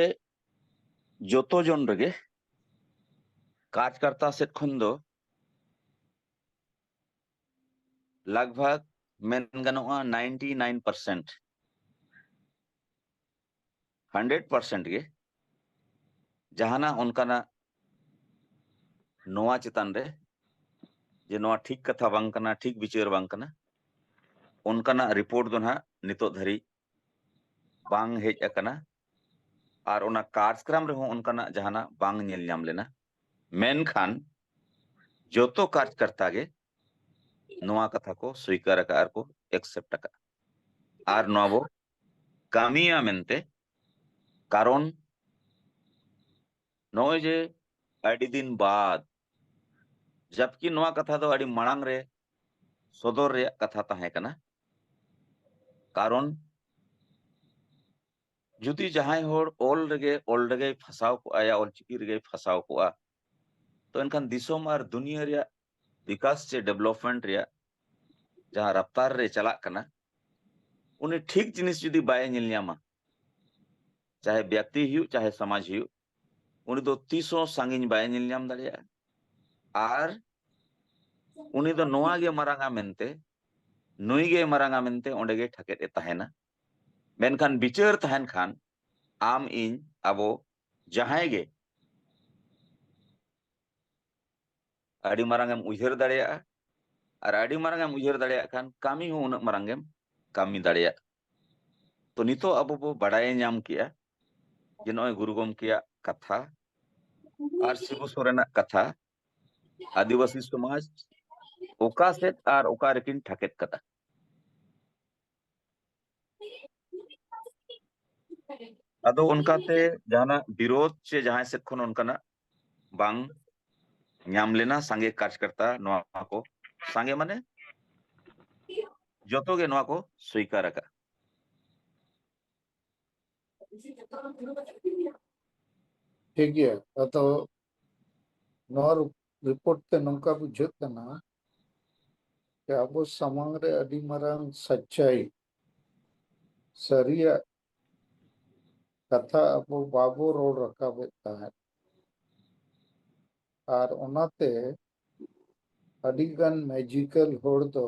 ᱡᱚᱛᱚ ᱡᱚᱱ ᱨᱮᱜᱮ ᱠᱟᱨᱡᱽᱠᱟᱨᱛᱟ ᱥᱮᱫ ᱠᱷᱚᱱ ᱫᱚ ᱞᱟᱜᱽ ᱵᱷᱟᱜᱽ ᱢᱮᱱ ᱜᱟᱱᱚᱜᱼᱟ ninety nine percent, hundred percent ᱜᱮ ᱡᱟᱦᱟᱱᱟᱜ ᱚᱱᱠᱟᱱᱟᱜ ᱱᱚᱣᱟ ᱪᱮᱛᱟᱱ ᱨᱮ ᱡᱮ ᱱᱚᱣᱟ ᱴᱷᱤᱠ ᱠᱟᱛᱷᱟ ᱵᱟᱝ ᱠᱟᱱᱟ, ᱴᱷᱤᱠ ᱵᱤᱪᱟᱹᱨ ᱵᱟᱝ ᱠᱟᱱᱟ, ᱚᱱᱠᱟᱱᱟᱜ ᱨᱤᱯᱳᱨᱴ ᱫᱚ ᱱᱟᱦᱟᱜ ᱱᱤᱛᱚᱜ ᱫᱷᱟᱹᱨᱤᱡ ᱵᱟᱝ ᱦᱮᱡ ᱟᱠᱟᱱᱟ᱾ ᱟᱨ ᱚᱱᱟ ᱠᱟᱨᱡᱽᱠᱨᱚᱢ ᱨᱮᱦᱚᱸ ᱚᱱᱠᱟᱱᱟᱜ ᱡᱟᱦᱟᱱᱟᱜ ᱵᱟᱝ ᱧᱮᱞ ᱧᱟᱢ ᱞᱮᱱᱟ᱾ ᱢᱮᱱᱠᱷᱟᱱ ᱡᱚᱛᱚ ᱠᱟᱨᱡᱽᱠᱟᱨᱛᱟ ᱜᱮ ᱱᱚᱣᱟ ᱠᱟᱛᱷᱟ ᱠᱚ ᱥᱣᱤᱠᱟᱨ ᱟᱠᱟᱫᱼᱟ ᱟᱨ ᱠᱚ ᱮᱠᱥᱮᱯᱴ ᱟᱠᱟᱫᱼᱟ᱾ ᱟᱨ ᱱᱚᱣᱟ ᱵᱚ ᱠᱟᱹᱢᱤᱭᱟ ᱢᱮᱱᱛᱮ, ᱠᱟᱨᱚᱱ ᱱᱚᱜᱼᱚᱭ ᱡᱮ ᱟᱹᱰᱤ ᱫᱤᱱ ᱵᱟᱫ, ᱡᱟᱵᱠᱤ ᱱᱚᱣᱟ ᱠᱟᱛᱷᱟ ᱫᱚ ᱟᱹᱰᱤ ᱢᱟᱲᱟᱝ ᱨᱮ ᱥᱚᱫᱚᱨ ᱨᱮᱭᱟᱜ ᱠᱟᱛᱷᱟ ᱛᱟᱦᱮᱸ ᱠᱟᱱᱟ, ᱠᱟᱨᱚᱱ ᱡᱩᱫᱤ ᱡᱟᱦᱟᱸᱭ ᱦᱚᱲ ᱚᱞ ᱨᱮᱜᱮ, ᱚᱞ ᱨᱮᱜᱮᱭ ᱯᱷᱟᱥᱟᱣ ᱠᱚᱜᱼᱟ, ᱭᱟ ᱚᱞᱪᱤᱠᱤ ᱨᱮᱜᱮᱭ ᱯᱷᱟᱥᱟᱣ ᱠᱚᱜᱼᱟ, ᱛᱚ ᱮᱱᱠᱷᱟᱱ ᱫᱤᱥᱚᱢ ᱟᱨ ᱫᱩᱱᱤᱭᱟᱹ ᱨᱮᱭᱟᱜ ᱵᱤᱠᱟᱥ ᱪᱮ ᱰᱮᱵᱷᱞᱚᱯᱢᱮᱱᱴ ᱨᱮᱭᱟᱜ ᱡᱟᱦᱟᱸ ᱨᱟᱯᱛᱟᱨ ᱨᱮ ᱪᱟᱞᱟᱜ ᱠᱟᱱᱟ, ᱩᱱᱤ ᱴᱷᱤᱠ ᱡᱤᱱᱤᱥ ᱡᱩᱫᱤ ᱵᱟᱭ ᱧᱮᱞ ᱧᱟᱢᱟ, ᱪᱟᱦᱮ ᱵᱮᱠᱛᱤ ᱦᱩᱭᱩᱜ, ᱪᱟᱦᱮ ᱥᱚᱢᱟᱡᱽ ᱦᱩᱭᱩᱜ, ᱩᱱᱤ ᱫᱚ ᱛᱤᱥ ᱦᱚᱸ ᱥᱟᱺᱜᱤᱧ ᱵᱟᱭ ᱧᱮᱞ ᱧᱟᱢ ᱫᱟᱲᱮᱭᱟᱜᱼᱟ᱾ ᱟᱨ ᱩᱱᱤ ᱫᱚ ᱱᱚᱣᱟ ᱜᱮ ᱢᱟᱨᱟᱝᱟ ᱢᱮᱱᱛᱮ, ᱱᱩᱭ ᱜᱮ ᱢᱟᱨᱟᱝᱟ ᱢᱮᱱᱛᱮ ᱚᱸᱰᱮ ᱜᱮ ᱴᱷᱟᱠᱮᱫ ᱮ ᱛᱟᱦᱮᱱᱟ᱾ ᱢᱮᱱᱠᱷᱟᱱ ᱵᱤᱪᱟᱹᱨ ᱛᱟᱦᱮᱱ ᱠᱷᱟᱱ, ᱟᱢ, ᱤᱧ, ᱟᱵᱚ ᱡᱟᱦᱟᱸᱭ ᱜᱮ ᱟᱹᱰᱤ ᱢᱟᱨᱟᱝ ᱮᱢ ᱩᱭᱦᱟᱹᱨ ᱫᱟᱲᱮᱭᱟᱜᱼᱟ, ᱟᱨ ᱟᱹᱰᱤ ᱢᱟᱨᱟᱝ ᱮᱢ ᱩᱭᱦᱟᱹᱨ ᱫᱟᱲᱮᱭᱟᱜ ᱠᱷᱟᱱ ᱠᱟᱹᱢᱤ ᱦᱚᱸ ᱩᱱᱟᱹᱜ ᱢᱟᱨᱟᱝ ᱜᱮᱢ ᱠᱟᱹᱢᱤ ᱫᱟᱲᱮᱭᱟᱜᱼᱟ᱾ ᱛᱚ ᱱᱤᱛᱚᱜ ᱟᱵᱚ ᱵᱚ ᱵᱟᱲᱟᱭ ᱧᱟᱢ ᱠᱮᱜᱼᱟ ᱡᱮ ᱱᱚᱜᱼᱚᱭ ᱜᱩᱨᱩ ᱜᱚᱢᱠᱮᱭᱟᱜ ᱠᱟᱛᱷᱟ ᱟᱨ ᱥᱤᱵᱩ ᱥᱚᱨᱮᱱᱟᱜ ᱠᱟᱛᱷᱟ, ᱟᱹᱫᱤᱵᱟᱹᱥᱤ ᱥᱚᱢᱟᱡᱽ ᱚᱠᱟ ᱥᱮᱫ ᱟᱨ ᱚᱠᱟ ᱨᱮᱠᱤᱱ ᱴᱷᱟᱠᱮᱫ ᱠᱟᱫᱟ᱾ ᱟᱫᱚ ᱚᱱᱠᱟᱛᱮ ᱡᱟᱦᱟᱱᱟᱜ ᱵᱤᱨᱳᱫᱷ ᱪᱮ ᱡᱟᱦᱟᱸᱭ ᱥᱮᱫ ᱠᱷᱚᱱ ᱚᱱᱠᱟᱱᱟᱜ ᱵᱟᱝ ᱧᱟᱢ ᱞᱮᱱᱟ᱾ ᱥᱟᱸᱜᱮ ᱠᱟᱨᱡᱽᱠᱟᱨᱛᱟ ᱱᱚᱣᱟ ᱠᱚ, ᱥᱟᱸᱜᱮ ᱢᱟᱱᱮ ᱡᱚᱛᱚ ᱜᱮ ᱱᱚᱣᱟ ᱠᱚ ᱥᱣᱤᱠᱟᱨ ᱟᱠᱟᱫᱼᱟ᱾ ᱴᱷᱤᱠ ᱜᱮᱭᱟ᱾ ᱟᱫᱚ ᱱᱚᱣᱟ ᱨᱤᱯᱳᱨᱴ ᱛᱮ ᱱᱚᱝᱠᱟ ᱵᱩᱡᱷᱟᱹᱜ ᱠᱟᱱᱟ ᱡᱮ ᱟᱵᱚ ᱥᱟᱢᱟᱝ ᱨᱮ ᱟᱹᱰᱤ ᱢᱟᱨᱟᱝ ᱥᱟᱪᱪᱟᱭ, ᱥᱟᱹᱨᱤᱭᱟᱜ ᱠᱟᱛᱷᱟ ᱟᱵᱚ ᱵᱟᱵᱚ ᱨᱚᱲ ᱨᱟᱠᱟᱵᱮᱫ ᱛᱟᱦᱮᱸᱫ᱾ ᱟᱨ ᱚᱱᱟᱛᱮ ᱟᱹᱰᱤᱜᱟᱱ ᱢᱮᱡᱤᱠᱟᱞ ᱦᱚᱲ ᱫᱚ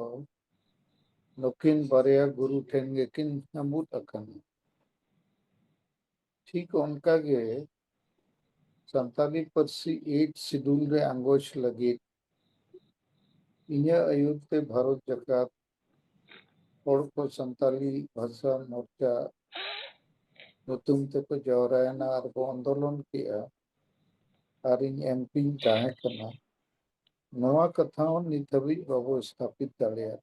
ᱱᱩᱠᱤᱱ ᱵᱟᱨᱭᱟ ᱜᱩᱨᱩ ᱴᱷᱮᱱ ᱜᱮᱠᱤᱱ ᱦᱟᱹᱢᱵᱩᱫ ᱟᱠᱟᱱᱟ᱾ ᱴᱷᱤᱠ ᱚᱱᱠᱟᱜᱮ ᱥᱟᱱᱛᱟᱞᱤ ᱯᱟᱹᱨᱥᱤ ᱮᱭᱤᱴ ᱥᱤᱰᱩᱞ ᱨᱮ ᱟᱸᱜᱚᱪ ᱞᱟᱹᱜᱤᱫ ᱤᱧᱟᱹᱜ ᱟᱹᱭᱩᱨ ᱛᱮ ᱵᱷᱟᱨᱚᱛ ᱡᱟᱠᱟᱛ ᱦᱚᱲ ᱠᱚ ᱥᱟᱱᱛᱟᱞᱤ ᱵᱷᱟᱥᱟ ᱢᱳᱨᱪᱟ ᱧᱩᱛᱩᱢ ᱛᱮᱠᱚ ᱡᱟᱣᱨᱟᱭᱮᱱᱟ ᱟᱨ ᱠᱚ ᱟᱱᱫᱳᱞᱚᱱ ᱠᱮᱜᱼᱟ᱾ ᱟᱨ ᱤᱧ ᱮᱢᱯᱤᱧ ᱛᱟᱦᱮᱸ ᱠᱟᱱᱟ᱾ ᱱᱚᱣᱟ ᱠᱟᱛᱷᱟ ᱦᱚᱸ ᱱᱤᱛ ᱦᱟᱹᱵᱤᱡ ᱵᱟᱵᱚ ᱥᱛᱷᱟᱯᱤᱛ ᱫᱟᱲᱮᱭᱟᱜ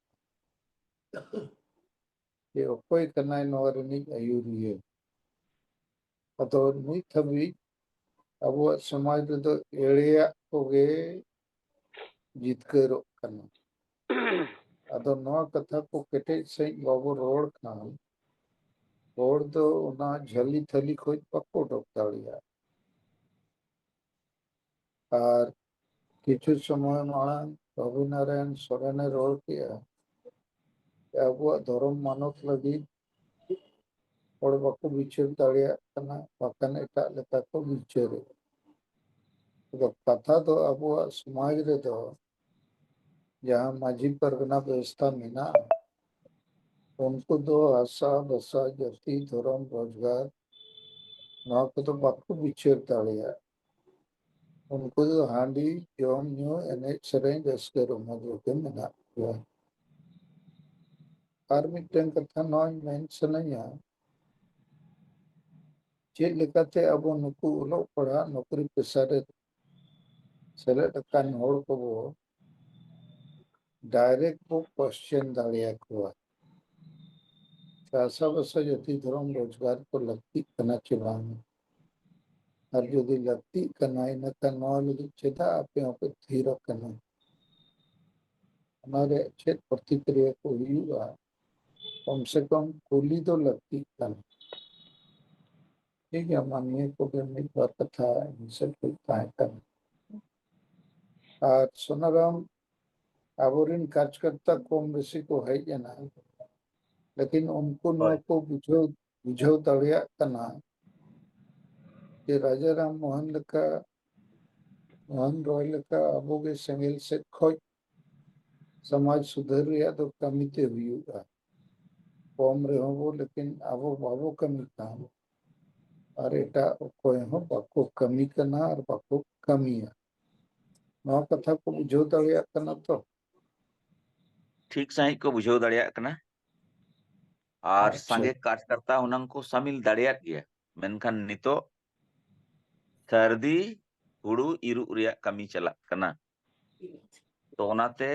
ᱡᱮ ᱚᱠᱚᱭ ᱠᱟᱱᱟᱭ ᱱᱚᱣᱟ ᱨᱤᱱᱤᱡ ᱟᱹᱭᱩᱨᱤᱭᱟᱹ᱾ ᱟᱫᱚ ᱱᱤᱛ ᱦᱟᱹᱵᱤᱡ ᱟᱵᱚᱣᱟᱜ ᱥᱚᱢᱟᱡᱽ ᱨᱮᱫᱚ ᱮᱲᱮᱭᱟᱜ ᱠᱚᱜᱮ ᱡᱤᱛᱠᱟᱹᱨᱚᱜ ᱠᱟᱱᱟ᱾ ᱟᱫᱚ ᱱᱚᱣᱟ ᱠᱟᱛᱷᱟ ᱠᱚ ᱠᱮᱴᱮᱡ ᱥᱟᱺᱦᱤᱡ ᱵᱟᱵᱚ ᱨᱚᱲ ᱠᱷᱟᱱ, ᱦᱚᱲ ᱫᱚ ᱚᱱᱟ ᱡᱷᱟᱹᱞᱤ ᱛᱷᱟᱹᱞᱤ ᱠᱷᱚᱱ ᱵᱟᱠᱚ ᱚᱰᱚᱠ ᱫᱟᱲᱮᱭᱟᱜᱼᱟ᱾ ᱟᱨ ᱠᱤᱪᱷᱩ ᱥᱚᱢᱚᱭ ᱢᱟᱲᱟᱝ ᱨᱚᱵᱤᱱᱟᱨᱟᱭᱚᱱ ᱥᱚᱨᱮᱱᱮ ᱨᱚᱲ ᱠᱮᱜᱼᱟ ᱡᱮ ᱟᱵᱚᱣᱟᱜ ᱫᱷᱚᱨᱚᱢ ᱢᱟᱱᱚᱛ ᱞᱟᱹᱜᱤᱫ ᱦᱚᱲ ᱵᱟᱠᱚ ᱵᱤᱪᱟᱹᱨ ᱫᱟᱲᱮᱭᱟᱜ ᱠᱟᱱᱟ, ᱵᱟᱠᱷᱟᱱ ᱮᱴᱟᱜ ᱞᱮᱠᱟ ᱠᱚ ᱵᱤᱪᱟᱹᱨᱮᱫ᱾ ᱟᱫᱚ ᱠᱟᱛᱷᱟ ᱫᱚ ᱟᱵᱚᱣᱟᱜ ᱥᱚᱢᱟᱡᱽ ᱨᱮᱫᱚ ᱡᱟᱦᱟᱸ ᱢᱟᱹᱡᱷᱤ ᱯᱟᱨᱜᱟᱱᱟ ᱵᱮᱵᱚᱥᱛᱷᱟ ᱢᱮᱱᱟᱜᱼᱟ, ᱩᱱᱠᱩ ᱫᱚ ᱦᱟᱥᱟ, ᱵᱷᱟᱥᱟ, ᱡᱟᱹᱛᱤ, ᱫᱷᱚᱨᱚᱢ, ᱨᱳᱡᱽᱜᱟᱨ, ᱱᱚᱣᱟ ᱠᱚᱫᱚ ᱵᱟᱠᱚ ᱵᱤᱪᱟᱹᱨ ᱫᱟᱲᱮᱭᱟᱜᱼᱟ᱾ ᱩᱱᱠᱩ ᱫᱚ ᱦᱟᱺᱰᱤ, ᱡᱚᱢ ᱧᱩ, ᱮᱱᱮᱡ ᱥᱮᱨᱮᱧ, ᱨᱟᱹᱥᱠᱟᱹ ᱨᱚᱢᱚᱡᱽ ᱨᱮᱜᱮ ᱢᱮᱱᱟᱜ ᱠᱚᱣᱟ᱾ ᱟᱨ ᱢᱤᱫᱴᱮᱱ ᱠᱟᱛᱷᱟ ᱱᱚᱣᱟᱧ ᱢᱮᱱ ᱥᱟᱱᱟᱧᱟ, ᱪᱮᱫ ᱞᱮᱠᱟᱛᱮ ᱟᱵᱚ ᱱᱩᱠᱩ ᱚᱞᱚᱜ ᱯᱟᱲᱦᱟᱜ ᱱᱚᱠᱨᱤ ᱯᱮᱥᱟ ᱨᱮ ᱥᱮᱞᱮᱫ ᱟᱠᱟᱱ ᱦᱚᱲ ᱠᱚᱵᱚ ᱰᱟᱭᱨᱮᱠᱴ ᱵᱚ ᱠᱚᱥᱪᱮᱱ ᱫᱟᱲᱮᱭᱟᱠᱚᱣᱟ, ᱪᱟᱥᱟᱵᱟᱥᱟ ᱡᱟᱹᱛᱤ ᱫᱷᱚᱨᱚᱢ ᱨᱳᱡᱽᱜᱟᱨ ᱠᱚ ᱞᱟᱹᱠᱛᱤᱜ ᱠᱟᱱᱟ ᱪᱮ ᱵᱟᱝ? ᱟᱨ ᱡᱩᱫᱤ ᱞᱟᱹᱠᱛᱤᱜ ᱠᱟᱱᱟ, ᱤᱱᱟᱹᱠᱷᱟᱱ ᱱᱚᱣᱟ ᱞᱟᱹᱜᱤᱫ ᱪᱮᱫᱟᱜ ᱟᱯᱮ ᱦᱚᱸᱯᱮ ᱛᱷᱤᱨ ᱟᱠᱟᱱᱟ? ᱚᱱᱟ ᱨᱮᱭᱟᱜ ᱪᱮᱫ ᱯᱨᱚᱛᱤᱠᱨᱤᱭᱟ ᱠᱚ ᱦᱩᱭᱩᱜᱼᱟ? ᱠᱚᱢ ᱥᱮ ᱠᱚᱢ ᱠᱩᱞᱤ ᱫᱚ ᱞᱟᱹᱠᱛᱤᱜ ᱠᱟᱱᱟ᱾ ᱴᱷᱤᱠ ᱜᱮᱭᱟ, ᱢᱟ ᱱᱤᱭᱟᱹ ᱠᱚᱜᱮ ᱢᱤᱫ ᱵᱟᱨ ᱠᱟᱛᱷᱟ ᱤᱧ ᱥᱮᱫ ᱠᱷᱚᱱ ᱛᱟᱦᱮᱸ ᱠᱟᱱᱟ᱾ ᱟᱨ ᱥᱳᱱᱟᱨᱟᱢ, ᱟᱵᱚᱨᱮᱱ ᱠᱟᱨᱡᱚᱠᱚᱨᱛᱟ ᱠᱚᱢ ᱵᱮᱥᱤ ᱠᱚ ᱦᱮᱡ ᱮᱱᱟ, ᱞᱮᱠᱤᱱ ᱩᱱᱠᱩ ᱱᱚᱣᱟ ᱦᱳᱭ᱾ ᱠᱚ ᱵᱩᱡᱷᱟᱹᱣ, ᱵᱩᱡᱷᱟᱹᱣ ᱫᱟᱲᱮᱭᱟᱜ ᱠᱟᱱᱟ ᱡᱮ ᱨᱟᱡᱟ ᱨᱟᱢ ᱢᱳᱦᱚᱱ ᱞᱮᱠᱟ, ᱢᱳᱦᱚᱱ ᱨᱚᱭ ᱞᱮᱠᱟ ᱟᱵᱚ ᱜᱮ ᱥᱮᱸᱜᱮᱞ ᱥᱮᱫ ᱠᱷᱚᱡ ᱥᱚᱢᱟᱡᱽ ᱥᱩᱫᱷᱟᱹᱨ ᱨᱮᱭᱟᱜ ᱫᱚ ᱠᱟᱹᱢᱤ ᱛᱮ ᱦᱩᱭᱩᱜᱼᱟ᱾ ᱠᱚᱢ ᱨᱮᱦᱚᱸ ᱵᱚ, ᱞᱮᱠᱤᱱ ᱟᱵᱚ ᱵᱟᱵᱚ ᱠᱟᱹᱢᱤ ᱠᱷᱟᱱ ᱟᱨ ᱮᱴᱟᱜ ᱚᱠᱚᱭ ᱦᱚᱸ ᱵᱟᱠᱚ ᱠᱟᱹᱢᱤ ᱠᱟᱱᱟ ᱟᱨ ᱵᱟᱠᱚ ᱠᱟᱹᱢᱤᱭᱟ᱾ ᱱᱚᱣᱟ ᱠᱟᱛᱷᱟ ᱠᱚ ᱵᱩᱡᱷᱟᱹᱣ ᱫᱟᱲᱮᱭᱟᱜ ᱠᱟᱱᱟ ᱛᱚ? ᱴᱷᱤᱠ ᱥᱟᱺᱦᱤᱡ ᱠᱚ ᱵᱩᱡᱷᱟᱹᱣ ᱫᱟᱲᱮᱭᱟᱜ ᱠᱟᱱᱟ᱾ ᱟᱨ ᱟᱪᱪᱷᱟ᱾ ᱥᱟᱸᱜᱮ ᱠᱟᱨᱡᱽᱠᱟᱨᱛᱟ ᱦᱩᱱᱟᱹᱝ ᱠᱚ ᱥᱟᱢᱤᱞ ᱫᱟᱲᱮᱭᱟᱜ ᱜᱮᱭᱟ, ᱢᱮᱱᱠᱷᱟᱱ ᱱᱤᱛᱚᱜ ᱥᱟᱹᱨᱫᱤ ᱦᱩᱲᱩ ᱤᱨᱚᱜ ᱨᱮᱭᱟᱜ ᱠᱟᱹᱢᱤ ᱪᱟᱞᱟᱜ ᱠᱟᱱᱟ᱾ ᱛᱚ ᱚᱱᱟᱛᱮ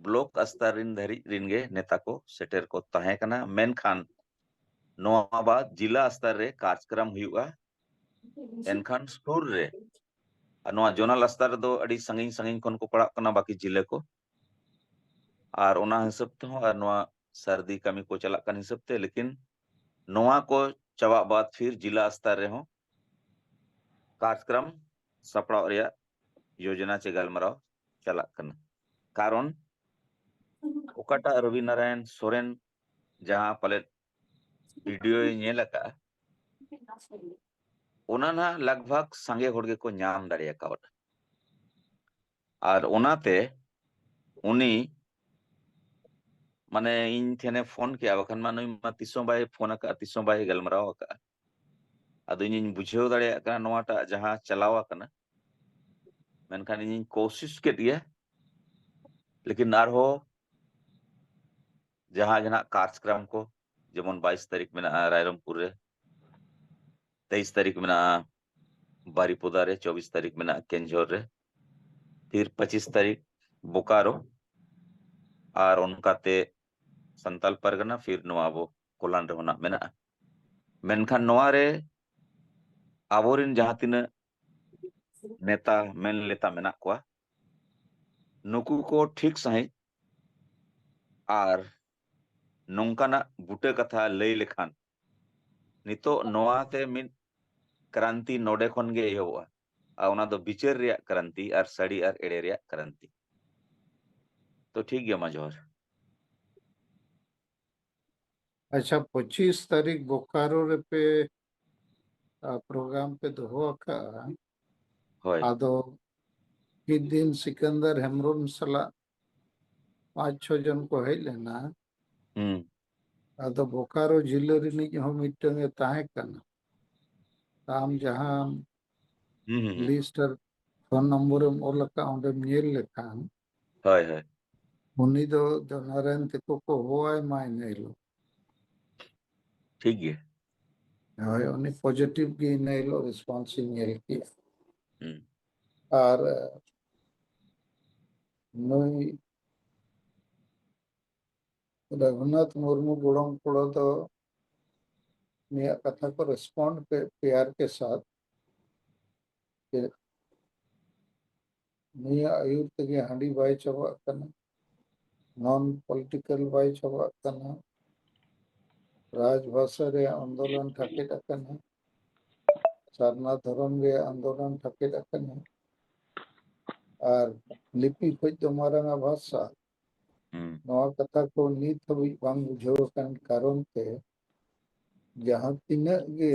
ᱵᱞᱚᱠ ᱥᱛᱚᱨ ᱨᱤᱱ ᱫᱷᱟᱹᱨᱤᱡ ᱨᱤᱱ ᱜᱮ ᱱᱮᱛᱟ ᱠᱚ ᱥᱮᱴᱮᱨ ᱠᱚ ᱛᱟᱦᱮᱸ ᱠᱟᱱᱟ, ᱢᱮᱱᱠᱷᱟᱱ ᱱᱚᱣᱟ ᱵᱟᱫ ᱡᱤᱞᱟ ᱥᱛᱚᱨ ᱨᱮ ᱠᱟᱨᱡᱽᱠᱨᱚᱢ ᱦᱩᱭᱩᱜᱼᱟ᱾ ᱮᱱᱠᱷᱟᱱ ᱥᱩᱨ ᱨᱮ, ᱟᱨ ᱱᱚᱣᱟ ᱡᱚᱱᱟᱞ ᱟᱥᱛᱟ ᱨᱮᱫᱚ ᱟᱹᱰᱤ ᱥᱟᱺᱜᱤᱧ ᱥᱟᱺᱜᱤᱧ ᱠᱷᱚᱱ ᱠᱚ ᱯᱟᱲᱟᱜ ᱠᱟᱱᱟ ᱵᱟᱹᱠᱤ ᱡᱤᱞᱟᱹ ᱠᱚ᱾ ᱟᱨ ᱚᱱᱟ ᱦᱤᱥᱟᱹᱵ ᱛᱮᱦᱚᱸ ᱟᱨ ᱱᱚᱣᱟ ᱥᱟᱹᱨᱫᱤ ᱠᱟᱹᱢᱤ ᱠᱚ ᱪᱟᱞᱟᱜ ᱠᱟᱱ ᱦᱤᱥᱟᱹᱵ ᱛᱮ, ᱞᱮᱠᱤᱱ ᱱᱚᱣᱟ ᱠᱚ ᱪᱟᱵᱟᱜ ᱵᱟᱫ ᱯᱷᱤᱨ ᱡᱤᱞᱟ ᱟᱥᱛᱟ ᱨᱮᱦᱚᱸ ᱠᱟᱨᱡᱚᱠᱨᱚᱢ ᱥᱟᱯᱲᱟᱣ ᱨᱮᱭᱟᱜ ᱭᱳᱡᱚᱱᱟ ᱪᱮ ᱜᱟᱞᱢᱟᱨᱟᱣ ᱪᱟᱞᱟᱜ ᱠᱟᱱᱟ᱾ ᱠᱟᱨᱚᱱ ᱚᱠᱟᱴᱟᱜ ᱨᱚᱵᱤ ᱱᱟᱨᱟᱭᱚᱱ ᱥᱚᱨᱮᱱ ᱡᱟᱦᱟᱸ ᱯᱟᱞᱮᱫ ᱵᱷᱤᱰᱤᱭᱳᱭ ᱧᱮᱞ ᱟᱠᱟᱫᱼᱟ, ᱚᱱᱟ ᱱᱟᱦᱟᱜ ᱞᱟᱜᱽ ᱵᱷᱟᱜᱽ ᱥᱟᱸᱜᱮ ᱦᱚᱲ ᱜᱮᱠᱚ ᱧᱟᱢ ᱫᱟᱲᱮ ᱟᱠᱟᱣᱫᱟ᱾ ᱟᱨ ᱚᱱᱟᱛᱮ ᱩᱱᱤ ᱢᱟᱱᱮ ᱤᱧ ᱴᱷᱮᱱᱮ ᱯᱷᱳᱱ ᱠᱮᱜᱼᱟ, ᱵᱟᱠᱷᱟᱱ ᱢᱟ ᱱᱩᱭ ᱢᱟ ᱛᱤᱥ ᱦᱚᱸ ᱵᱟᱭ ᱯᱷᱳᱱ ᱟᱠᱟᱫᱼᱟ, ᱛᱤᱥ ᱦᱚᱸ ᱵᱟᱭ ᱜᱟᱞᱢᱟᱨᱟᱣ ᱟᱠᱟᱫᱼᱟ᱾ ᱟᱫᱚ ᱤᱧᱤᱧ ᱵᱩᱡᱷᱟᱹᱣ ᱫᱟᱲᱮᱭᱟᱜ ᱠᱟᱱᱟ ᱱᱚᱣᱟᱴᱟᱜ ᱡᱟᱦᱟᱸ ᱪᱟᱞᱟᱣ ᱟᱠᱟᱱᱟ, ᱢᱮᱱᱠᱷᱟᱱ ᱤᱧᱤᱧ ᱠᱳᱥᱤᱥ ᱠᱮᱫ ᱜᱮᱭᱟ, ᱞᱮᱠᱤᱱ ᱟᱨᱦᱚᱸ ᱡᱟᱦᱟᱸ ᱜᱮ ᱱᱟᱜ ᱠᱟᱨᱡᱚᱠᱨᱚᱢ ᱠᱚ, ᱡᱮᱢᱚᱱ ᱵᱟᱭᱤᱥ ᱛᱟᱹᱨᱤᱠᱷ ᱢᱮᱱᱟᱜᱼᱟ ᱨᱟᱭᱨᱚᱝᱯᱩᱨ ᱨᱮ, ᱛᱮᱭᱤᱥ ᱛᱟᱹᱨᱤᱠᱷ ᱢᱮᱱᱟᱜᱼᱟ ᱵᱟᱨᱤᱯᱚᱫᱟ ᱨᱮ, ᱪᱚᱵᱵᱤᱥ ᱛᱟᱹᱨᱤᱠᱷ ᱢᱮᱱᱟᱜᱼᱟ ᱠᱮᱧᱡᱷᱚᱨ ᱨᱮ, ᱯᱷᱤᱨ ᱯᱚᱸᱪᱤᱥ ᱛᱟᱹᱨᱤᱠᱷ ᱵᱳᱠᱟᱨᱳ, ᱟᱨ ᱚᱱᱠᱟᱛᱮ ᱥᱟᱱᱛᱟᱞ ᱯᱟᱨᱜᱟᱱᱟ, ᱯᱷᱤᱨ ᱱᱚᱣᱟ ᱟᱵᱚ ᱠᱚᱞᱟᱱ ᱨᱮᱦᱚᱸ ᱱᱟᱜ ᱢᱮᱱᱟᱜᱼᱟ᱾ ᱢᱮᱱᱠᱷᱟᱱ ᱱᱚᱣᱟ ᱨᱮ ᱟᱵᱚᱨᱮᱱ ᱡᱟᱦᱟᱸ ᱛᱤᱱᱟᱹᱜ ᱱᱮᱛᱟ ᱢᱮᱱ ᱞᱮᱛᱟ ᱢᱮᱱᱟᱜ ᱠᱚᱣᱟ, ᱱᱩᱠᱩ ᱠᱚ ᱴᱷᱤᱠ ᱥᱟᱺᱦᱤᱡ ᱟᱨ ᱱᱚᱝᱠᱟᱱᱟᱜ ᱵᱩᱴᱟᱹ ᱠᱟᱛᱷᱟ ᱞᱟᱹᱭ ᱞᱮᱠᱷᱟᱱ ᱱᱤᱛᱚᱜ ᱱᱚᱣᱟ ᱛᱮ ᱢᱤᱫ ᱠᱨᱟᱱᱛᱤ ᱱᱚᱰᱮ ᱠᱷᱚᱱ ᱜᱮ ᱮᱦᱚᱵᱚᱜᱼᱟ᱾ ᱟᱨ ᱚᱱᱟ ᱫᱚ ᱵᱤᱪᱟᱹᱨ ᱨᱮᱭᱟᱜ ᱠᱨᱟᱱᱛᱤ ᱟᱨ ᱥᱟᱹᱨᱤ ᱟᱨ ᱮᱲᱮ ᱨᱮᱭᱟᱜ ᱠᱨᱟᱱᱛᱤ᱾ ᱛᱚ ᱴᱷᱤᱠ ᱜᱮᱭᱟ, ᱢᱟ ᱡᱚᱦᱟᱨ᱾ ᱟᱪᱪᱷᱟ, ᱯᱚᱸᱪᱤᱥ ᱛᱟᱹᱨᱤᱠᱷ ᱵᱳᱠᱟᱨᱳ ᱨᱮᱯᱮ ᱯᱨᱳᱜᱨᱟᱢ ᱯᱮ ᱫᱚᱦᱚ ᱟᱠᱟᱫᱼᱟ᱾ ᱦᱳᱭ᱾ ᱟᱫᱚ ᱢᱤᱫ ᱫᱤᱱ ᱥᱤᱠᱟᱱᱫᱟᱨ ᱦᱮᱢᱵᱨᱚᱢ ᱥᱟᱞᱟᱜ ᱯᱟᱸᱪ ᱪᱷᱚ ᱡᱚᱱ ᱠᱚ ᱦᱮᱡ ᱞᱮᱱᱟ᱾ ᱦᱩᱸ ᱟᱫᱚ ᱵᱳᱠᱟᱨᱳ ᱡᱤᱞᱟᱹ ᱨᱤᱱᱤᱡ ᱦᱚᱸ ᱢᱤᱫᱴᱟᱝ ᱮ ᱛᱟᱦᱮᱸ ᱠᱟᱱᱟ᱾ ᱟᱢ ᱡᱟᱦᱟᱸ ᱦᱩᱸ ᱦᱩᱸ ᱦᱩᱸ᱾ ᱞᱤᱥᱴ ᱟᱨ ᱯᱷᱳᱱ ᱱᱚᱢᱵᱚᱨ ᱮᱢ ᱚᱞ ᱟᱠᱟᱫ, ᱚᱸᱰᱮᱢ ᱧᱮᱞ ᱞᱮᱠᱷᱟᱱ ᱦᱳᱭ ᱦᱳᱭ᱾ ᱩᱱᱤ ᱫᱚ ᱡᱚᱱᱟᱨᱮᱱ ᱛᱮᱠᱚ ᱠᱚ ᱦᱚᱦᱚᱣᱟᱭ ᱢᱟ ᱤᱱᱟᱹ ᱦᱤᱞᱳᱜ᱾ ᱴᱷᱤᱠ ᱜᱮᱭᱟ᱾ ᱦᱳᱭ, ᱩᱱᱤ ᱯᱚᱡᱤᱴᱤᱵᱷ ᱜᱮ ᱤᱱᱟᱹ ᱦᱤᱞᱳᱜ ᱨᱮᱥᱯᱚᱱᱥ ᱤᱧ ᱧᱮᱞ ᱠᱮᱜᱼᱟ᱾ ᱦᱩᱸ᱾ ᱟᱨ ᱱᱩᱭ ᱨᱚᱜᱷᱩᱱᱟᱛᱷ ᱢᱩᱨᱢᱩ ᱜᱚᱲᱚᱢ ᱠᱚᱲᱟ ᱫᱚ ᱩᱱᱤᱭᱟᱜ ᱠᱟᱛᱷᱟ ᱠᱚ ᱨᱮᱥᱯᱚᱱᱰ ᱯᱮ, ᱯᱮᱭᱟᱨ ᱠᱮ ᱥᱟᱛ, ᱪᱮᱫ ᱱᱩᱭᱟᱜ ᱟᱹᱭᱩᱨ ᱛᱮᱜᱮ ᱦᱟᱺᱰᱤ ᱵᱟᱭ ᱪᱟᱵᱟᱜ ᱠᱟᱱᱟ, ᱱᱚᱱ ᱯᱚᱞᱤᱴᱤᱠᱟᱞ ᱵᱟᱭ ᱪᱟᱵᱟᱜ ᱠᱟᱱᱟ, ᱨᱟᱡᱽ ᱵᱷᱟᱥᱟ ᱨᱮ ᱟᱱᱫᱳᱞᱚᱱ ᱛᱷᱟᱯᱤᱫ ᱟᱠᱟᱱᱟ, ᱥᱟᱨᱱᱟ ᱫᱷᱚᱨᱚᱢ ᱨᱮ ᱟᱱᱫᱳᱞᱚᱱ ᱛᱷᱟᱯᱤᱫ ᱟᱠᱟᱱᱟ, ᱟᱨ ᱞᱤᱯᱤ ᱠᱷᱚᱡ ᱫᱚ ᱢᱟᱨᱟᱝ ᱟ ᱵᱷᱟᱥᱟ᱾ ᱦᱩᱸ᱾ ᱱᱚᱣᱟ ᱠᱟᱛᱷᱟ ᱠᱚ ᱱᱤᱛ ᱦᱟᱹᱵᱤᱡ ᱵᱟᱝ ᱵᱩᱡᱷᱟᱹᱣ ᱟᱠᱟᱱ ᱠᱟᱨᱚᱱ ᱛᱮ ᱡᱟᱦᱟᱸ ᱛᱤᱱᱟᱹᱜ ᱜᱮ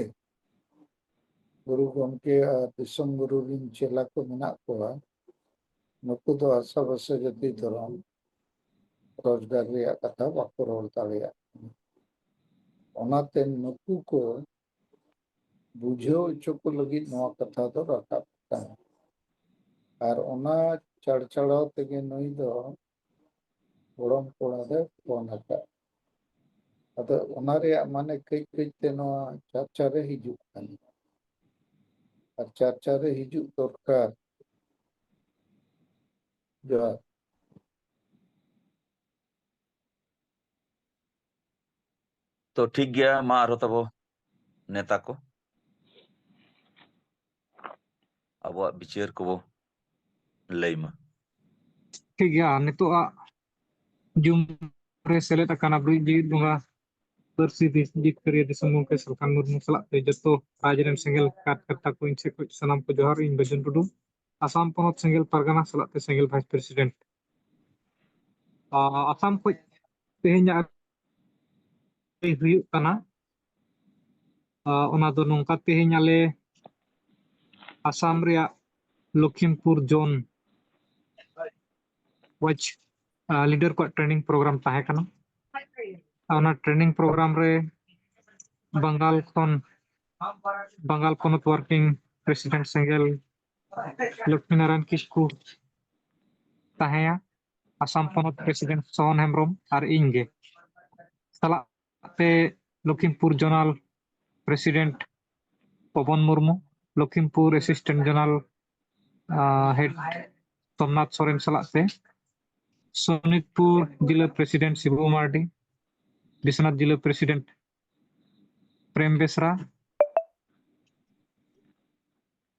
ᱜᱩᱨᱩ ᱜᱚᱢᱠᱮ ᱟᱨ ᱫᱤᱥᱚᱢ ᱜᱩᱨᱩ ᱨᱤᱱ ᱪᱮᱞᱟ ᱠᱚ ᱢᱮᱱᱟᱜ ᱠᱚᱣᱟ, ᱱᱩᱠᱩ ᱫᱚ ᱟᱥᱟ ᱵᱷᱟᱥᱟ ᱡᱟᱹᱛᱤ ᱫᱷᱚᱨᱚᱢ ᱨᱳᱡᱽᱜᱟᱨ ᱨᱮᱭᱟᱜ ᱠᱟᱛᱷᱟ ᱵᱟᱠᱚ ᱨᱚᱲ ᱫᱟᱲᱮᱭᱟᱜ ᱠᱟᱱᱟ᱾ ᱚᱱᱟᱛᱮ ᱱᱩᱠᱩ ᱠᱚ ᱵᱩᱡᱷᱟᱹᱣ ᱦᱚᱪᱚ ᱠᱚ ᱞᱟᱹᱜᱤᱫ ᱱᱚᱣᱟ ᱠᱟᱛᱷᱟ ᱫᱚ ᱨᱟᱠᱟᱵ ᱠᱟᱱᱟ᱾ ᱟᱨ ᱚᱱᱟ ᱪᱟᱲᱪᱟᱲᱟᱣ ᱛᱮᱜᱮ ᱱᱩᱭ ᱫᱚ ᱜᱚᱲᱚᱢ ᱠᱚᱲᱟ ᱫᱚᱭ ᱯᱷᱳᱱ ᱟᱠᱟᱫ᱾ ᱟᱫᱚ ᱚᱱᱟ ᱨᱮᱭᱟᱜ ᱢᱟᱱᱮ ᱠᱟᱹᱡ ᱠᱟᱹᱡ ᱛᱮ ᱱᱚᱣᱟ ᱪᱟᱨᱪᱟ ᱨᱮ ᱦᱤᱡᱩᱜ ᱠᱟᱱᱟ᱾ ᱟᱨ ᱪᱟᱨᱪᱟ ᱨᱮ ᱦᱤᱡᱩᱜ ᱫᱚᱨᱠᱟᱨ᱾ ᱡᱚᱦᱟᱨ᱾ ᱛᱚ ᱴᱷᱤᱠ ᱜᱮᱭᱟ, ᱢᱟ ᱟᱨᱦᱚᱸ ᱛᱟᱵᱚ ᱱᱮᱛᱟ ᱠᱚ ᱟᱵᱚᱣᱟᱜ ᱵᱤᱪᱟᱹᱨ ᱠᱚᱵᱚ ᱞᱟᱹᱭ ᱢᱟ᱾ ᱴᱷᱤᱠ ᱜᱮᱭᱟ, ᱱᱤᱛᱚᱜ ᱟᱜ ᱡᱩᱢ ᱨᱮ ᱥᱮᱞᱮᱫ ᱟᱠᱟᱱ ᱟᱵᱚᱭᱤᱡ ᱡᱤᱣᱤᱫ ᱵᱚᱸᱜᱟ ᱯᱟᱹᱨᱥᱤ ᱫᱤᱥ-, ᱡᱤᱛᱠᱟᱹᱨᱤᱭᱟᱹ ᱫᱤᱥᱚᱢ ᱜᱚᱢᱠᱮ ᱥᱟᱞᱠᱷᱟᱱ ᱢᱩᱨᱢᱩ ᱥᱟᱞᱟᱜ ᱛᱮ ᱡᱚᱛᱚ ᱨᱟᱡᱽ ᱨᱮᱱ ᱥᱮᱸᱜᱮᱞ ᱠᱟᱨᱡᱚᱠᱚᱨᱛᱟ ᱠᱚ ᱤᱧ ᱥᱮᱫ ᱠᱷᱚᱱ ᱥᱟᱱᱟᱢ ᱠᱚ ᱡᱚᱦᱟᱨ᱾ ᱤᱧ ᱵᱟᱹᱡᱩᱱ ᱴᱩᱰᱩ, ᱟᱥᱟᱢ ᱯᱚᱱᱚᱛ ᱥᱮᱸᱜᱮᱞ ᱯᱟᱨᱜᱟᱱᱟ ᱥᱟᱞᱟᱜ ᱛᱮ ᱥᱮᱸᱜᱮᱞ vice president᱾ ᱟ-, ᱟᱥᱟᱢ ᱠᱷᱚᱱ ᱛᱮᱦᱮᱧᱟᱜ ᱦᱩᱭᱩᱜ ᱠᱟᱱᱟ᱾ ᱟ, ᱚᱱᱟ ᱫᱚ ᱱᱚᱝᱠᱟ, ᱛᱮᱦᱮᱧ ᱟᱞᱮ ᱟᱥᱟᱢ ᱨᱮᱭᱟᱜ ᱞᱚᱠᱷᱤᱢᱯᱩᱨ zone wise, ᱟ, leader ᱠᱚᱣᱟᱜ training program ᱛᱟᱦᱮᱸ ᱠᱟᱱᱟ᱾ ᱚᱱᱟ training program ᱨᱮ ᱵᱟᱝᱜᱟᱞ ᱠᱷᱚᱱ, ᱵᱟᱝᱜᱟᱞ ᱯᱚᱱᱚᱛ working president ᱥᱮᱸᱜᱮᱞ ᱞᱚᱠᱷᱢᱤ ᱱᱟᱨᱟᱭᱚᱱ ᱠᱤᱥᱠᱩ ᱛᱟᱦᱮᱸᱭᱟ, ᱟᱥᱟᱢ ᱯᱚᱱᱚᱛ president ᱥᱚᱦᱚᱱ ᱦᱮᱢᱵᱨᱚᱢ ᱟᱨ ᱤᱧ ᱜᱮ᱾ ᱥᱟᱞᱟᱜ ᱛᱮ ᱞᱚᱠᱷᱤᱢᱯᱩᱨ zonal president Pawan Murmu, ᱞᱚᱠᱷᱤᱢᱯᱩᱨ assistant zonal, ᱟ, head ᱥᱳᱢᱱᱟᱛᱷ ᱥᱚᱨᱮᱱ ᱥᱟᱞᱟᱜ ᱛᱮ, ᱥᱳᱱᱤᱛᱯᱩᱨ ᱡᱤᱞᱟᱹ president ᱥᱤᱵᱩ ᱢᱟᱨᱰᱤ, ᱵᱤᱥᱣᱚᱱᱟᱛᱷ ᱡᱤᱞᱟᱹ president ᱯᱨᱮᱢ ᱵᱮᱥᱨᱟ,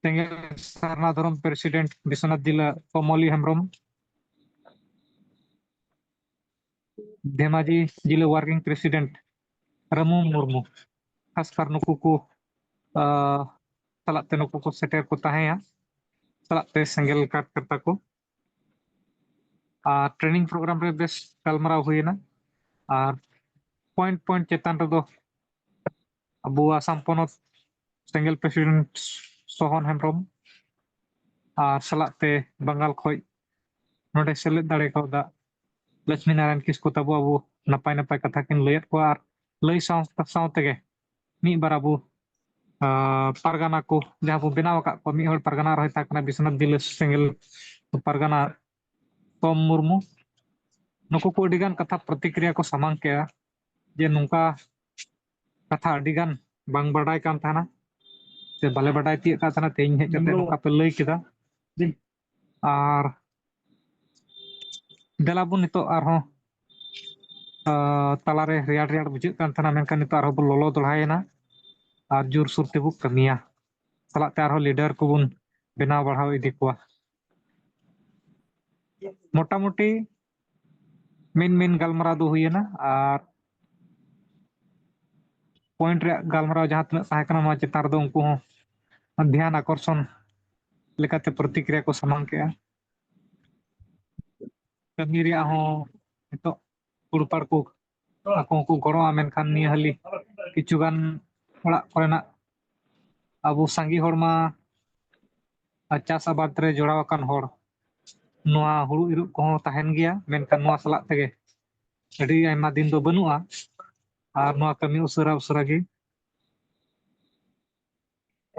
ᱥᱮᱸᱜᱮᱞ ᱥᱟᱨᱱᱟ ᱫᱷᱚᱨᱚᱢ ᱯᱨᱮᱥᱤᱰᱮᱱᱴ ᱵᱤᱥᱣᱚᱱᱟᱛᱷ ᱡᱤᱞᱟᱹ ᱠᱚᱢᱚᱞᱤ ᱦᱮᱢᱵᱨᱚᱢ, ᱫᱷᱮᱢᱟᱡᱤ ᱡᱤᱞᱟᱹ ᱣᱟᱨᱠᱤᱝ ᱯᱨᱮᱥᱤᱰᱮᱱᱴ ᱨᱟᱹᱢᱩ ᱢᱩᱨᱢᱩ, ᱠᱷᱟᱥ ᱠᱟᱨ ᱱᱩᱠᱩ ᱠᱚ, ᱟᱸ, ᱥᱟᱞᱟᱜ ᱛᱮ ᱱᱩᱠᱩ ᱠᱚ ᱥᱮᱴᱮᱨ ᱠᱚ ᱛᱟᱦᱮᱸᱭᱟ, ᱥᱟᱞᱟᱜ ᱛᱮ ᱥᱮᱸᱜᱮᱞ ᱠᱟᱨᱭᱚᱠᱚᱨᱛᱟ ᱠᱚ᱾ ᱟᱨ ᱴᱨᱮᱱᱤᱝ ᱯᱨᱳᱜᱨᱟᱢ ᱨᱮ ᱵᱮᱥ ᱜᱟᱞᱢᱟᱨᱟᱣ ᱦᱩᱭᱮᱱᱟ᱾ ᱟᱨ ᱯᱚᱭᱮᱱᱴ ᱯᱚᱭᱮᱱᱴ ᱪᱮᱛᱟᱱ ᱨᱮᱫᱚ ᱟᱵᱚ ᱟᱥᱟᱢ ᱯᱚᱱᱚᱛ ᱥᱮᱸᱜᱮᱞ ᱯᱨᱮᱥᱤᱰᱮᱱᱴ ᱥᱚᱦᱚᱱ ᱦᱮᱢᱵᱨᱚᱢ ᱟᱨ ᱥᱟᱞᱟᱜ ᱛᱮ ᱵᱟᱝᱜᱟᱞ ᱠᱷᱚᱡ ᱱᱚᱰᱮ ᱥᱮᱞᱮᱫ ᱫᱟᱲᱮ ᱠᱟᱣᱫᱟ ᱞᱚᱠᱥᱢᱤ ᱱᱟᱨᱟᱭᱚᱱ ᱠᱤᱥᱠᱩ ᱛᱟᱵᱚ ᱟᱵᱚ ᱱᱟᱯᱟᱭ ᱱᱟᱯᱟᱭ ᱠᱟᱛᱷᱟ ᱠᱤᱱ ᱞᱟᱹᱭᱟᱫ ᱠᱚᱣᱟ᱾ ᱟᱨ ᱞᱟᱹᱭ ᱥᱟᱶ ᱥᱟᱶ ᱛᱮᱜᱮ ᱢᱤᱫ ᱵᱟᱨ ᱟᱵᱚ, ᱟᱸ, ᱯᱟᱨᱜᱟᱱᱟ ᱠᱚ ᱡᱟᱦᱟᱸ ᱵᱚ ᱵᱮᱱᱟᱣ ᱟᱠᱟᱫ ᱠᱚᱣᱟ, ᱢᱤᱫ ᱦᱚᱲ ᱯᱟᱨᱜᱟᱱᱟ ᱟᱨᱦᱚᱸᱭ ᱛᱟᱦᱮᱸ ᱠᱟᱱᱟ ᱵᱤᱥᱣᱚᱱᱟᱛᱷ ᱡᱤᱞᱟᱹ ᱥᱮᱸᱜᱮᱞ ᱯᱟᱨᱜᱟᱱᱟ ᱛᱚᱢ ᱢᱩᱨᱢᱩ᱾ ᱱᱩᱠᱩ ᱠᱚ ᱟᱹᱰᱤ ᱜᱟᱱ ᱠᱟᱛᱷᱟ ᱯᱨᱚᱛᱤᱠᱨᱤᱭᱟ ᱠᱚ ᱥᱟᱢᱟᱝ ᱠᱮᱜᱼᱟ ᱡᱮ ᱱᱚᱝᱠᱟ ᱠᱟᱛᱷᱟ ᱟᱹᱰᱤ ᱜᱟᱱ ᱵᱟᱝ ᱵᱟᱰᱟᱭ ᱠᱟᱱ ᱛᱟᱦᱮᱱᱟ, ᱥᱮ ᱵᱟᱞᱮ ᱵᱟᱰᱟᱭ ᱛᱤᱭᱳᱜ ᱠᱟᱱ ᱛᱟᱦᱮᱱᱟ, ᱛᱮᱦᱮᱧ ᱦᱮᱡ ᱠᱟᱛᱮ ᱱᱚᱝᱠᱟ ᱯᱮ ᱞᱟᱹᱭ ᱠᱮᱫᱟ᱾ ᱟᱨ ᱫᱮᱞᱟ ᱵᱚᱱ ᱱᱤᱛᱚᱜ ᱟᱨᱦᱚᱸ, ᱟᱸ, ᱛᱟᱞᱟᱨᱮ ᱨᱮᱭᱟᱲ ᱨᱮᱭᱟᱲ ᱵᱩᱡᱷᱟᱹᱜ ᱠᱟᱱ ᱛᱟᱦᱮᱱᱟ, ᱢᱮᱱᱠᱷᱟᱱ ᱱᱤᱛᱚᱜ ᱟᱨᱦᱚᱸ ᱵᱚᱱ ᱞᱚᱞᱚ ᱫᱚᱲᱦᱟᱭᱮᱱᱟ ᱟᱨ ᱡᱳᱨᱥᱳᱨ ᱛᱮᱵᱚ ᱠᱟᱹᱢᱤᱭᱟ᱾ ᱥᱟᱞᱟᱜ ᱛᱮ ᱟᱨᱦᱚᱸ ᱞᱤᱰᱟᱨ ᱠᱚᱵᱚᱱ ᱵᱮᱱᱟᱣ ᱵᱟᱲᱦᱟᱣ ᱤᱫᱤ ᱠᱚᱣᱟ᱾ ᱢᱚᱴᱟᱢᱩᱴᱤ ᱢᱮᱱ ᱢᱮᱱ ᱜᱟᱞᱢᱟᱨᱟᱣ ᱫᱚ ᱦᱩᱭᱮᱱᱟ, ᱟᱨ ᱯᱚᱭᱮᱱᱴ ᱨᱮᱭᱟᱜ ᱜᱟᱞᱢᱟᱨᱟᱣ ᱡᱟᱦᱟᱸ ᱛᱤᱱᱟᱹᱜ ᱛᱟᱦᱮᱸ ᱠᱟᱱᱟ, ᱱᱚᱣᱟ ᱪᱮᱛᱟᱱ ᱨᱮᱫᱚ ᱩᱱᱠᱩ ᱦᱚᱸ ᱫᱷᱮᱭᱟᱱ ᱟᱠᱚᱨᱥᱚᱱ ᱞᱮᱠᱟᱛᱮ ᱯᱨᱚᱛᱤᱠᱨᱤᱭᱟ ᱠᱚ ᱥᱟᱢᱟᱝ ᱠᱮᱜᱼᱟ᱾ ᱠᱟᱹᱢᱤ ᱨᱮᱭᱟᱜ ᱦᱚᱸ ᱱᱤᱛᱚᱜ ᱠᱩᱲᱯᱟᱲ ᱠᱚ ᱟᱠᱚ ᱦᱚᱸᱠᱚ ᱜᱚᱲᱚᱜᱼᱟ, ᱢᱮᱱᱠᱷᱟᱱ ᱱᱤᱭᱟᱹ ᱦᱟᱹᱞᱤ ᱠᱤᱪᱷᱩ ᱜᱟᱱ ᱚᱲᱟᱜ ᱠᱚᱨᱮᱱᱟᱜ ᱟᱵᱚ ᱥᱟᱸᱜᱮ ᱦᱚᱲ ᱢᱟ ᱟᱨ ᱪᱟᱥ ᱟᱵᱟᱫ ᱨᱮ ᱡᱚᱲᱟᱣ ᱟᱠᱟᱱ ᱦᱚᱲ, ᱱᱚᱣᱟ ᱦᱩᱲᱩ ᱤᱨᱚᱜ ᱠᱚᱦᱚᱸ ᱛᱟᱦᱮᱱ ᱜᱮᱭᱟ, ᱢᱮᱱᱠᱷᱟᱱ ᱱᱚᱣᱟ ᱥᱟᱞᱟᱜ ᱛᱮᱜᱮ ᱟᱹᱰᱤ ᱟᱭᱢᱟ ᱫᱤᱱ ᱫᱚ ᱵᱟᱹᱱᱩᱜᱼᱟ᱾ ᱟᱨ ᱱᱚᱣᱟ ᱠᱟᱹᱢᱤ ᱩᱥᱟᱹᱨᱟ ᱩᱥᱟᱹᱨᱟ ᱜᱮ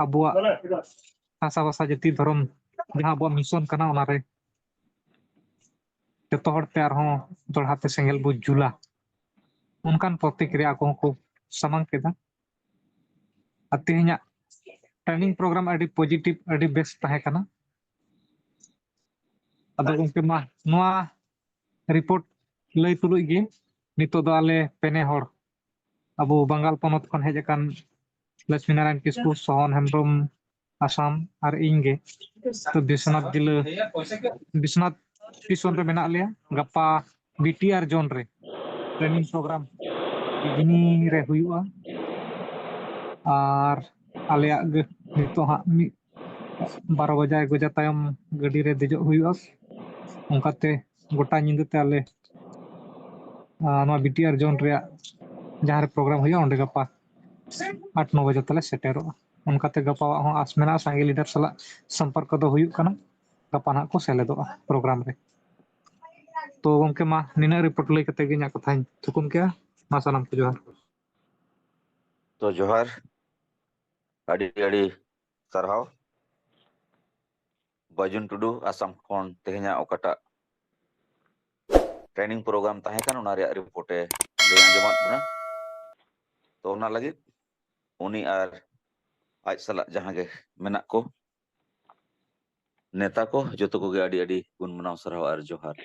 ᱟᱵᱚᱣᱟᱜ ᱦᱟᱥᱟ ᱵᱷᱟᱥᱟ ᱡᱟᱹᱛᱤ ᱫᱷᱚᱨᱚᱢ ᱡᱟᱦᱟᱸ ᱟᱵᱚᱣᱟᱜ ᱢᱤᱥᱚᱱ ᱠᱟᱱᱟ, ᱚᱱᱟᱨᱮ ᱡᱚᱛᱚ ᱦᱚᱲ ᱛᱮ ᱟᱨᱦᱚᱸ ᱫᱚᱲᱦᱟ ᱛᱮ ᱥᱮᱸᱜᱮᱞ ᱵᱚ ᱡᱩᱞᱟ, ᱚᱱᱠᱟᱱ ᱯᱨᱚᱛᱤᱠᱨᱤᱭᱟ ᱟᱠᱚ ᱦᱚᱸᱠᱚ ᱥᱟᱢᱟᱝ ᱠᱮᱫᱟ᱾ ᱟᱨ ᱛᱮᱦᱮᱧᱟᱜ ᱴᱨᱮᱱᱤᱝ ᱯᱨᱳᱜᱨᱟᱢ ᱟᱹᱰᱤ ᱯᱚᱡᱤᱴᱤᱵᱷ, ᱟᱹᱰᱤ ᱵᱮᱥ ᱛᱟᱦᱮᱸ ᱠᱟᱱᱟ᱾ ᱟᱫᱚ ᱜᱚᱢᱠᱮ, ᱢᱟ ᱱᱚᱣᱟ ᱨᱤᱯᱳᱨᱴ ᱞᱟᱹᱭ ᱛᱩᱞᱩᱡ ᱜᱮ ᱱᱤᱛᱚᱜ ᱫᱚ ᱟᱞᱮ ᱯᱮᱱᱮ ᱦᱚᱲ, ᱟᱵᱚ ᱵᱟᱝᱜᱟᱞ ᱯᱚᱱᱚᱛ ᱠᱷᱚᱱ ᱦᱮᱡ ᱟᱠᱟᱱ ᱞᱚᱠᱥᱢᱤ ᱱᱟᱨᱟᱭᱚᱱ ᱠᱤᱥᱠᱩ, ᱥᱚᱦᱚᱱ ᱦᱮᱢᱵᱨᱚᱢ, ᱟᱥᱟᱢ ᱟᱨ ᱤᱧ ᱜᱮ ᱛᱚ ᱵᱤᱥᱣᱚᱱᱟᱛᱷ ᱡᱤᱞᱟᱹ, ᱵᱤᱥᱣᱚᱱᱟᱛᱷ ᱥᱴᱮᱥᱚᱱ ᱨᱮ ᱢᱮᱱᱟᱜ ᱞᱮᱭᱟ᱾ ᱜᱟᱯᱟ ᱵᱤ ᱴᱤ ᱟᱨ ᱡᱳᱱ ᱨᱮ ᱴᱨᱮᱱᱤᱝ ᱯᱨᱳᱜᱨᱟᱢ ᱜᱤᱱᱤ ᱨᱮ ᱦᱩᱭᱩᱜᱼᱟ᱾ ᱟᱨ ᱟᱞᱮᱭᱟᱜ ᱜᱮ ᱱᱤᱛᱚᱜ ᱦᱟᱸᱜ ᱢᱤᱫ ᱵᱟᱨᱚ ᱵᱟᱡᱟ ᱮᱠ ᱵᱟᱡᱟ ᱛᱟᱭᱚᱢ ᱜᱟᱹᱰᱤ ᱨᱮ ᱫᱮᱡᱚᱜ ᱦᱩᱭᱩᱜᱼᱟ᱾ ᱚᱱᱠᱟᱛᱮ ᱜᱚᱴᱟ ᱧᱤᱫᱟᱹ ᱛᱮ ᱟᱞᱮ ᱟᱨ ᱱᱚᱣᱟ ᱵᱤ ᱴᱤ ᱟᱨ ᱡᱳᱱ ᱨᱮᱭᱟᱜ ᱡᱟᱦᱟᱸ ᱨᱮ ᱯᱨᱳᱜᱨᱟᱢ ᱦᱩᱭᱩᱜᱼᱟ, ᱚᱸᱰᱮ ᱜᱟᱯᱟ ᱟᱴ ᱱᱚ ᱵᱟᱡᱮ ᱛᱮᱞᱮ ᱥᱮᱴᱮᱨᱚᱜᱼᱟ᱾ ᱚᱱᱠᱟᱛᱮ ᱜᱟᱯᱟᱣᱟᱜ ᱦᱚᱸ ᱟᱸᱥ ᱢᱮᱱᱟᱜᱼᱟ, ᱥᱟᱸᱜᱮ ᱞᱤᱰᱟᱨ ᱥᱟᱞᱟᱜ ᱥᱚᱢᱯᱚᱨᱠᱚ ᱫᱚ ᱦᱩᱭᱩᱜ ᱠᱟᱱᱟ, ᱜᱟᱯᱟ ᱱᱟᱦᱟᱜ ᱠᱚ ᱥᱮᱞᱮᱫᱚᱜᱼᱟ ᱯᱨᱳᱜᱨᱟᱢ ᱨᱮ᱾ ᱛᱚ ᱜᱚᱢᱠᱮ, ᱢᱟ ᱱᱤᱱᱟᱹᱜ ᱨᱤᱯᱳᱨᱴ ᱞᱟᱹᱭ ᱠᱟᱛᱮ ᱜᱮ ᱤᱧᱟᱹᱜ ᱠᱟᱛᱷᱟᱧ ᱛᱷᱩᱠᱩᱢ ᱠᱮᱜᱼᱟ᱾ ᱢᱟ ᱥᱟᱱᱟᱢ ᱠᱚ ᱡᱚᱦᱟᱨ᱾ ᱛᱚ ᱡᱚᱦᱟᱨ, ᱟᱹᱰᱤ ᱟᱹᱰᱤ ᱥᱟᱨᱦᱟᱣ᱾ ᱵᱟᱹᱡᱩᱱ ᱴᱩᱰᱩ, ᱟᱥᱟᱢ ᱠᱷᱚᱱ ᱛᱮᱦᱮᱧᱟᱜ ᱚᱠᱟᱴᱟᱜ ᱴᱨᱮᱱᱤᱝ ᱯᱨᱳᱜᱨᱟᱢ ᱛᱟᱦᱮᱸ ᱠᱟᱱ, ᱚᱱᱟ ᱨᱮᱭᱟᱜ ᱨᱤᱯᱳᱨᱴ ᱮ ᱞᱟᱹᱭ ᱟᱸᱡᱚᱢᱟᱫ ᱵᱚᱱᱟ᱾ ᱛᱚ ᱚᱱᱟ ᱞᱟᱹᱜᱤᱫ ᱩᱱᱤ ᱟᱨ ᱟᱡ ᱥᱟᱞᱟᱜ ᱡᱟᱦᱟᱸ ᱜᱮ ᱢᱮᱱᱟᱜ ᱠᱚ ᱱᱮᱛᱟ ᱠᱚ, ᱡᱚᱛᱚ ᱠᱚᱜᱮ ᱟᱹᱰᱤ ᱟᱹᱰᱤ ᱜᱩᱱ ᱢᱟᱱᱟᱣ ᱥᱟᱨᱦᱟᱣ ᱟᱨ ᱡᱚᱦᱟᱨ᱾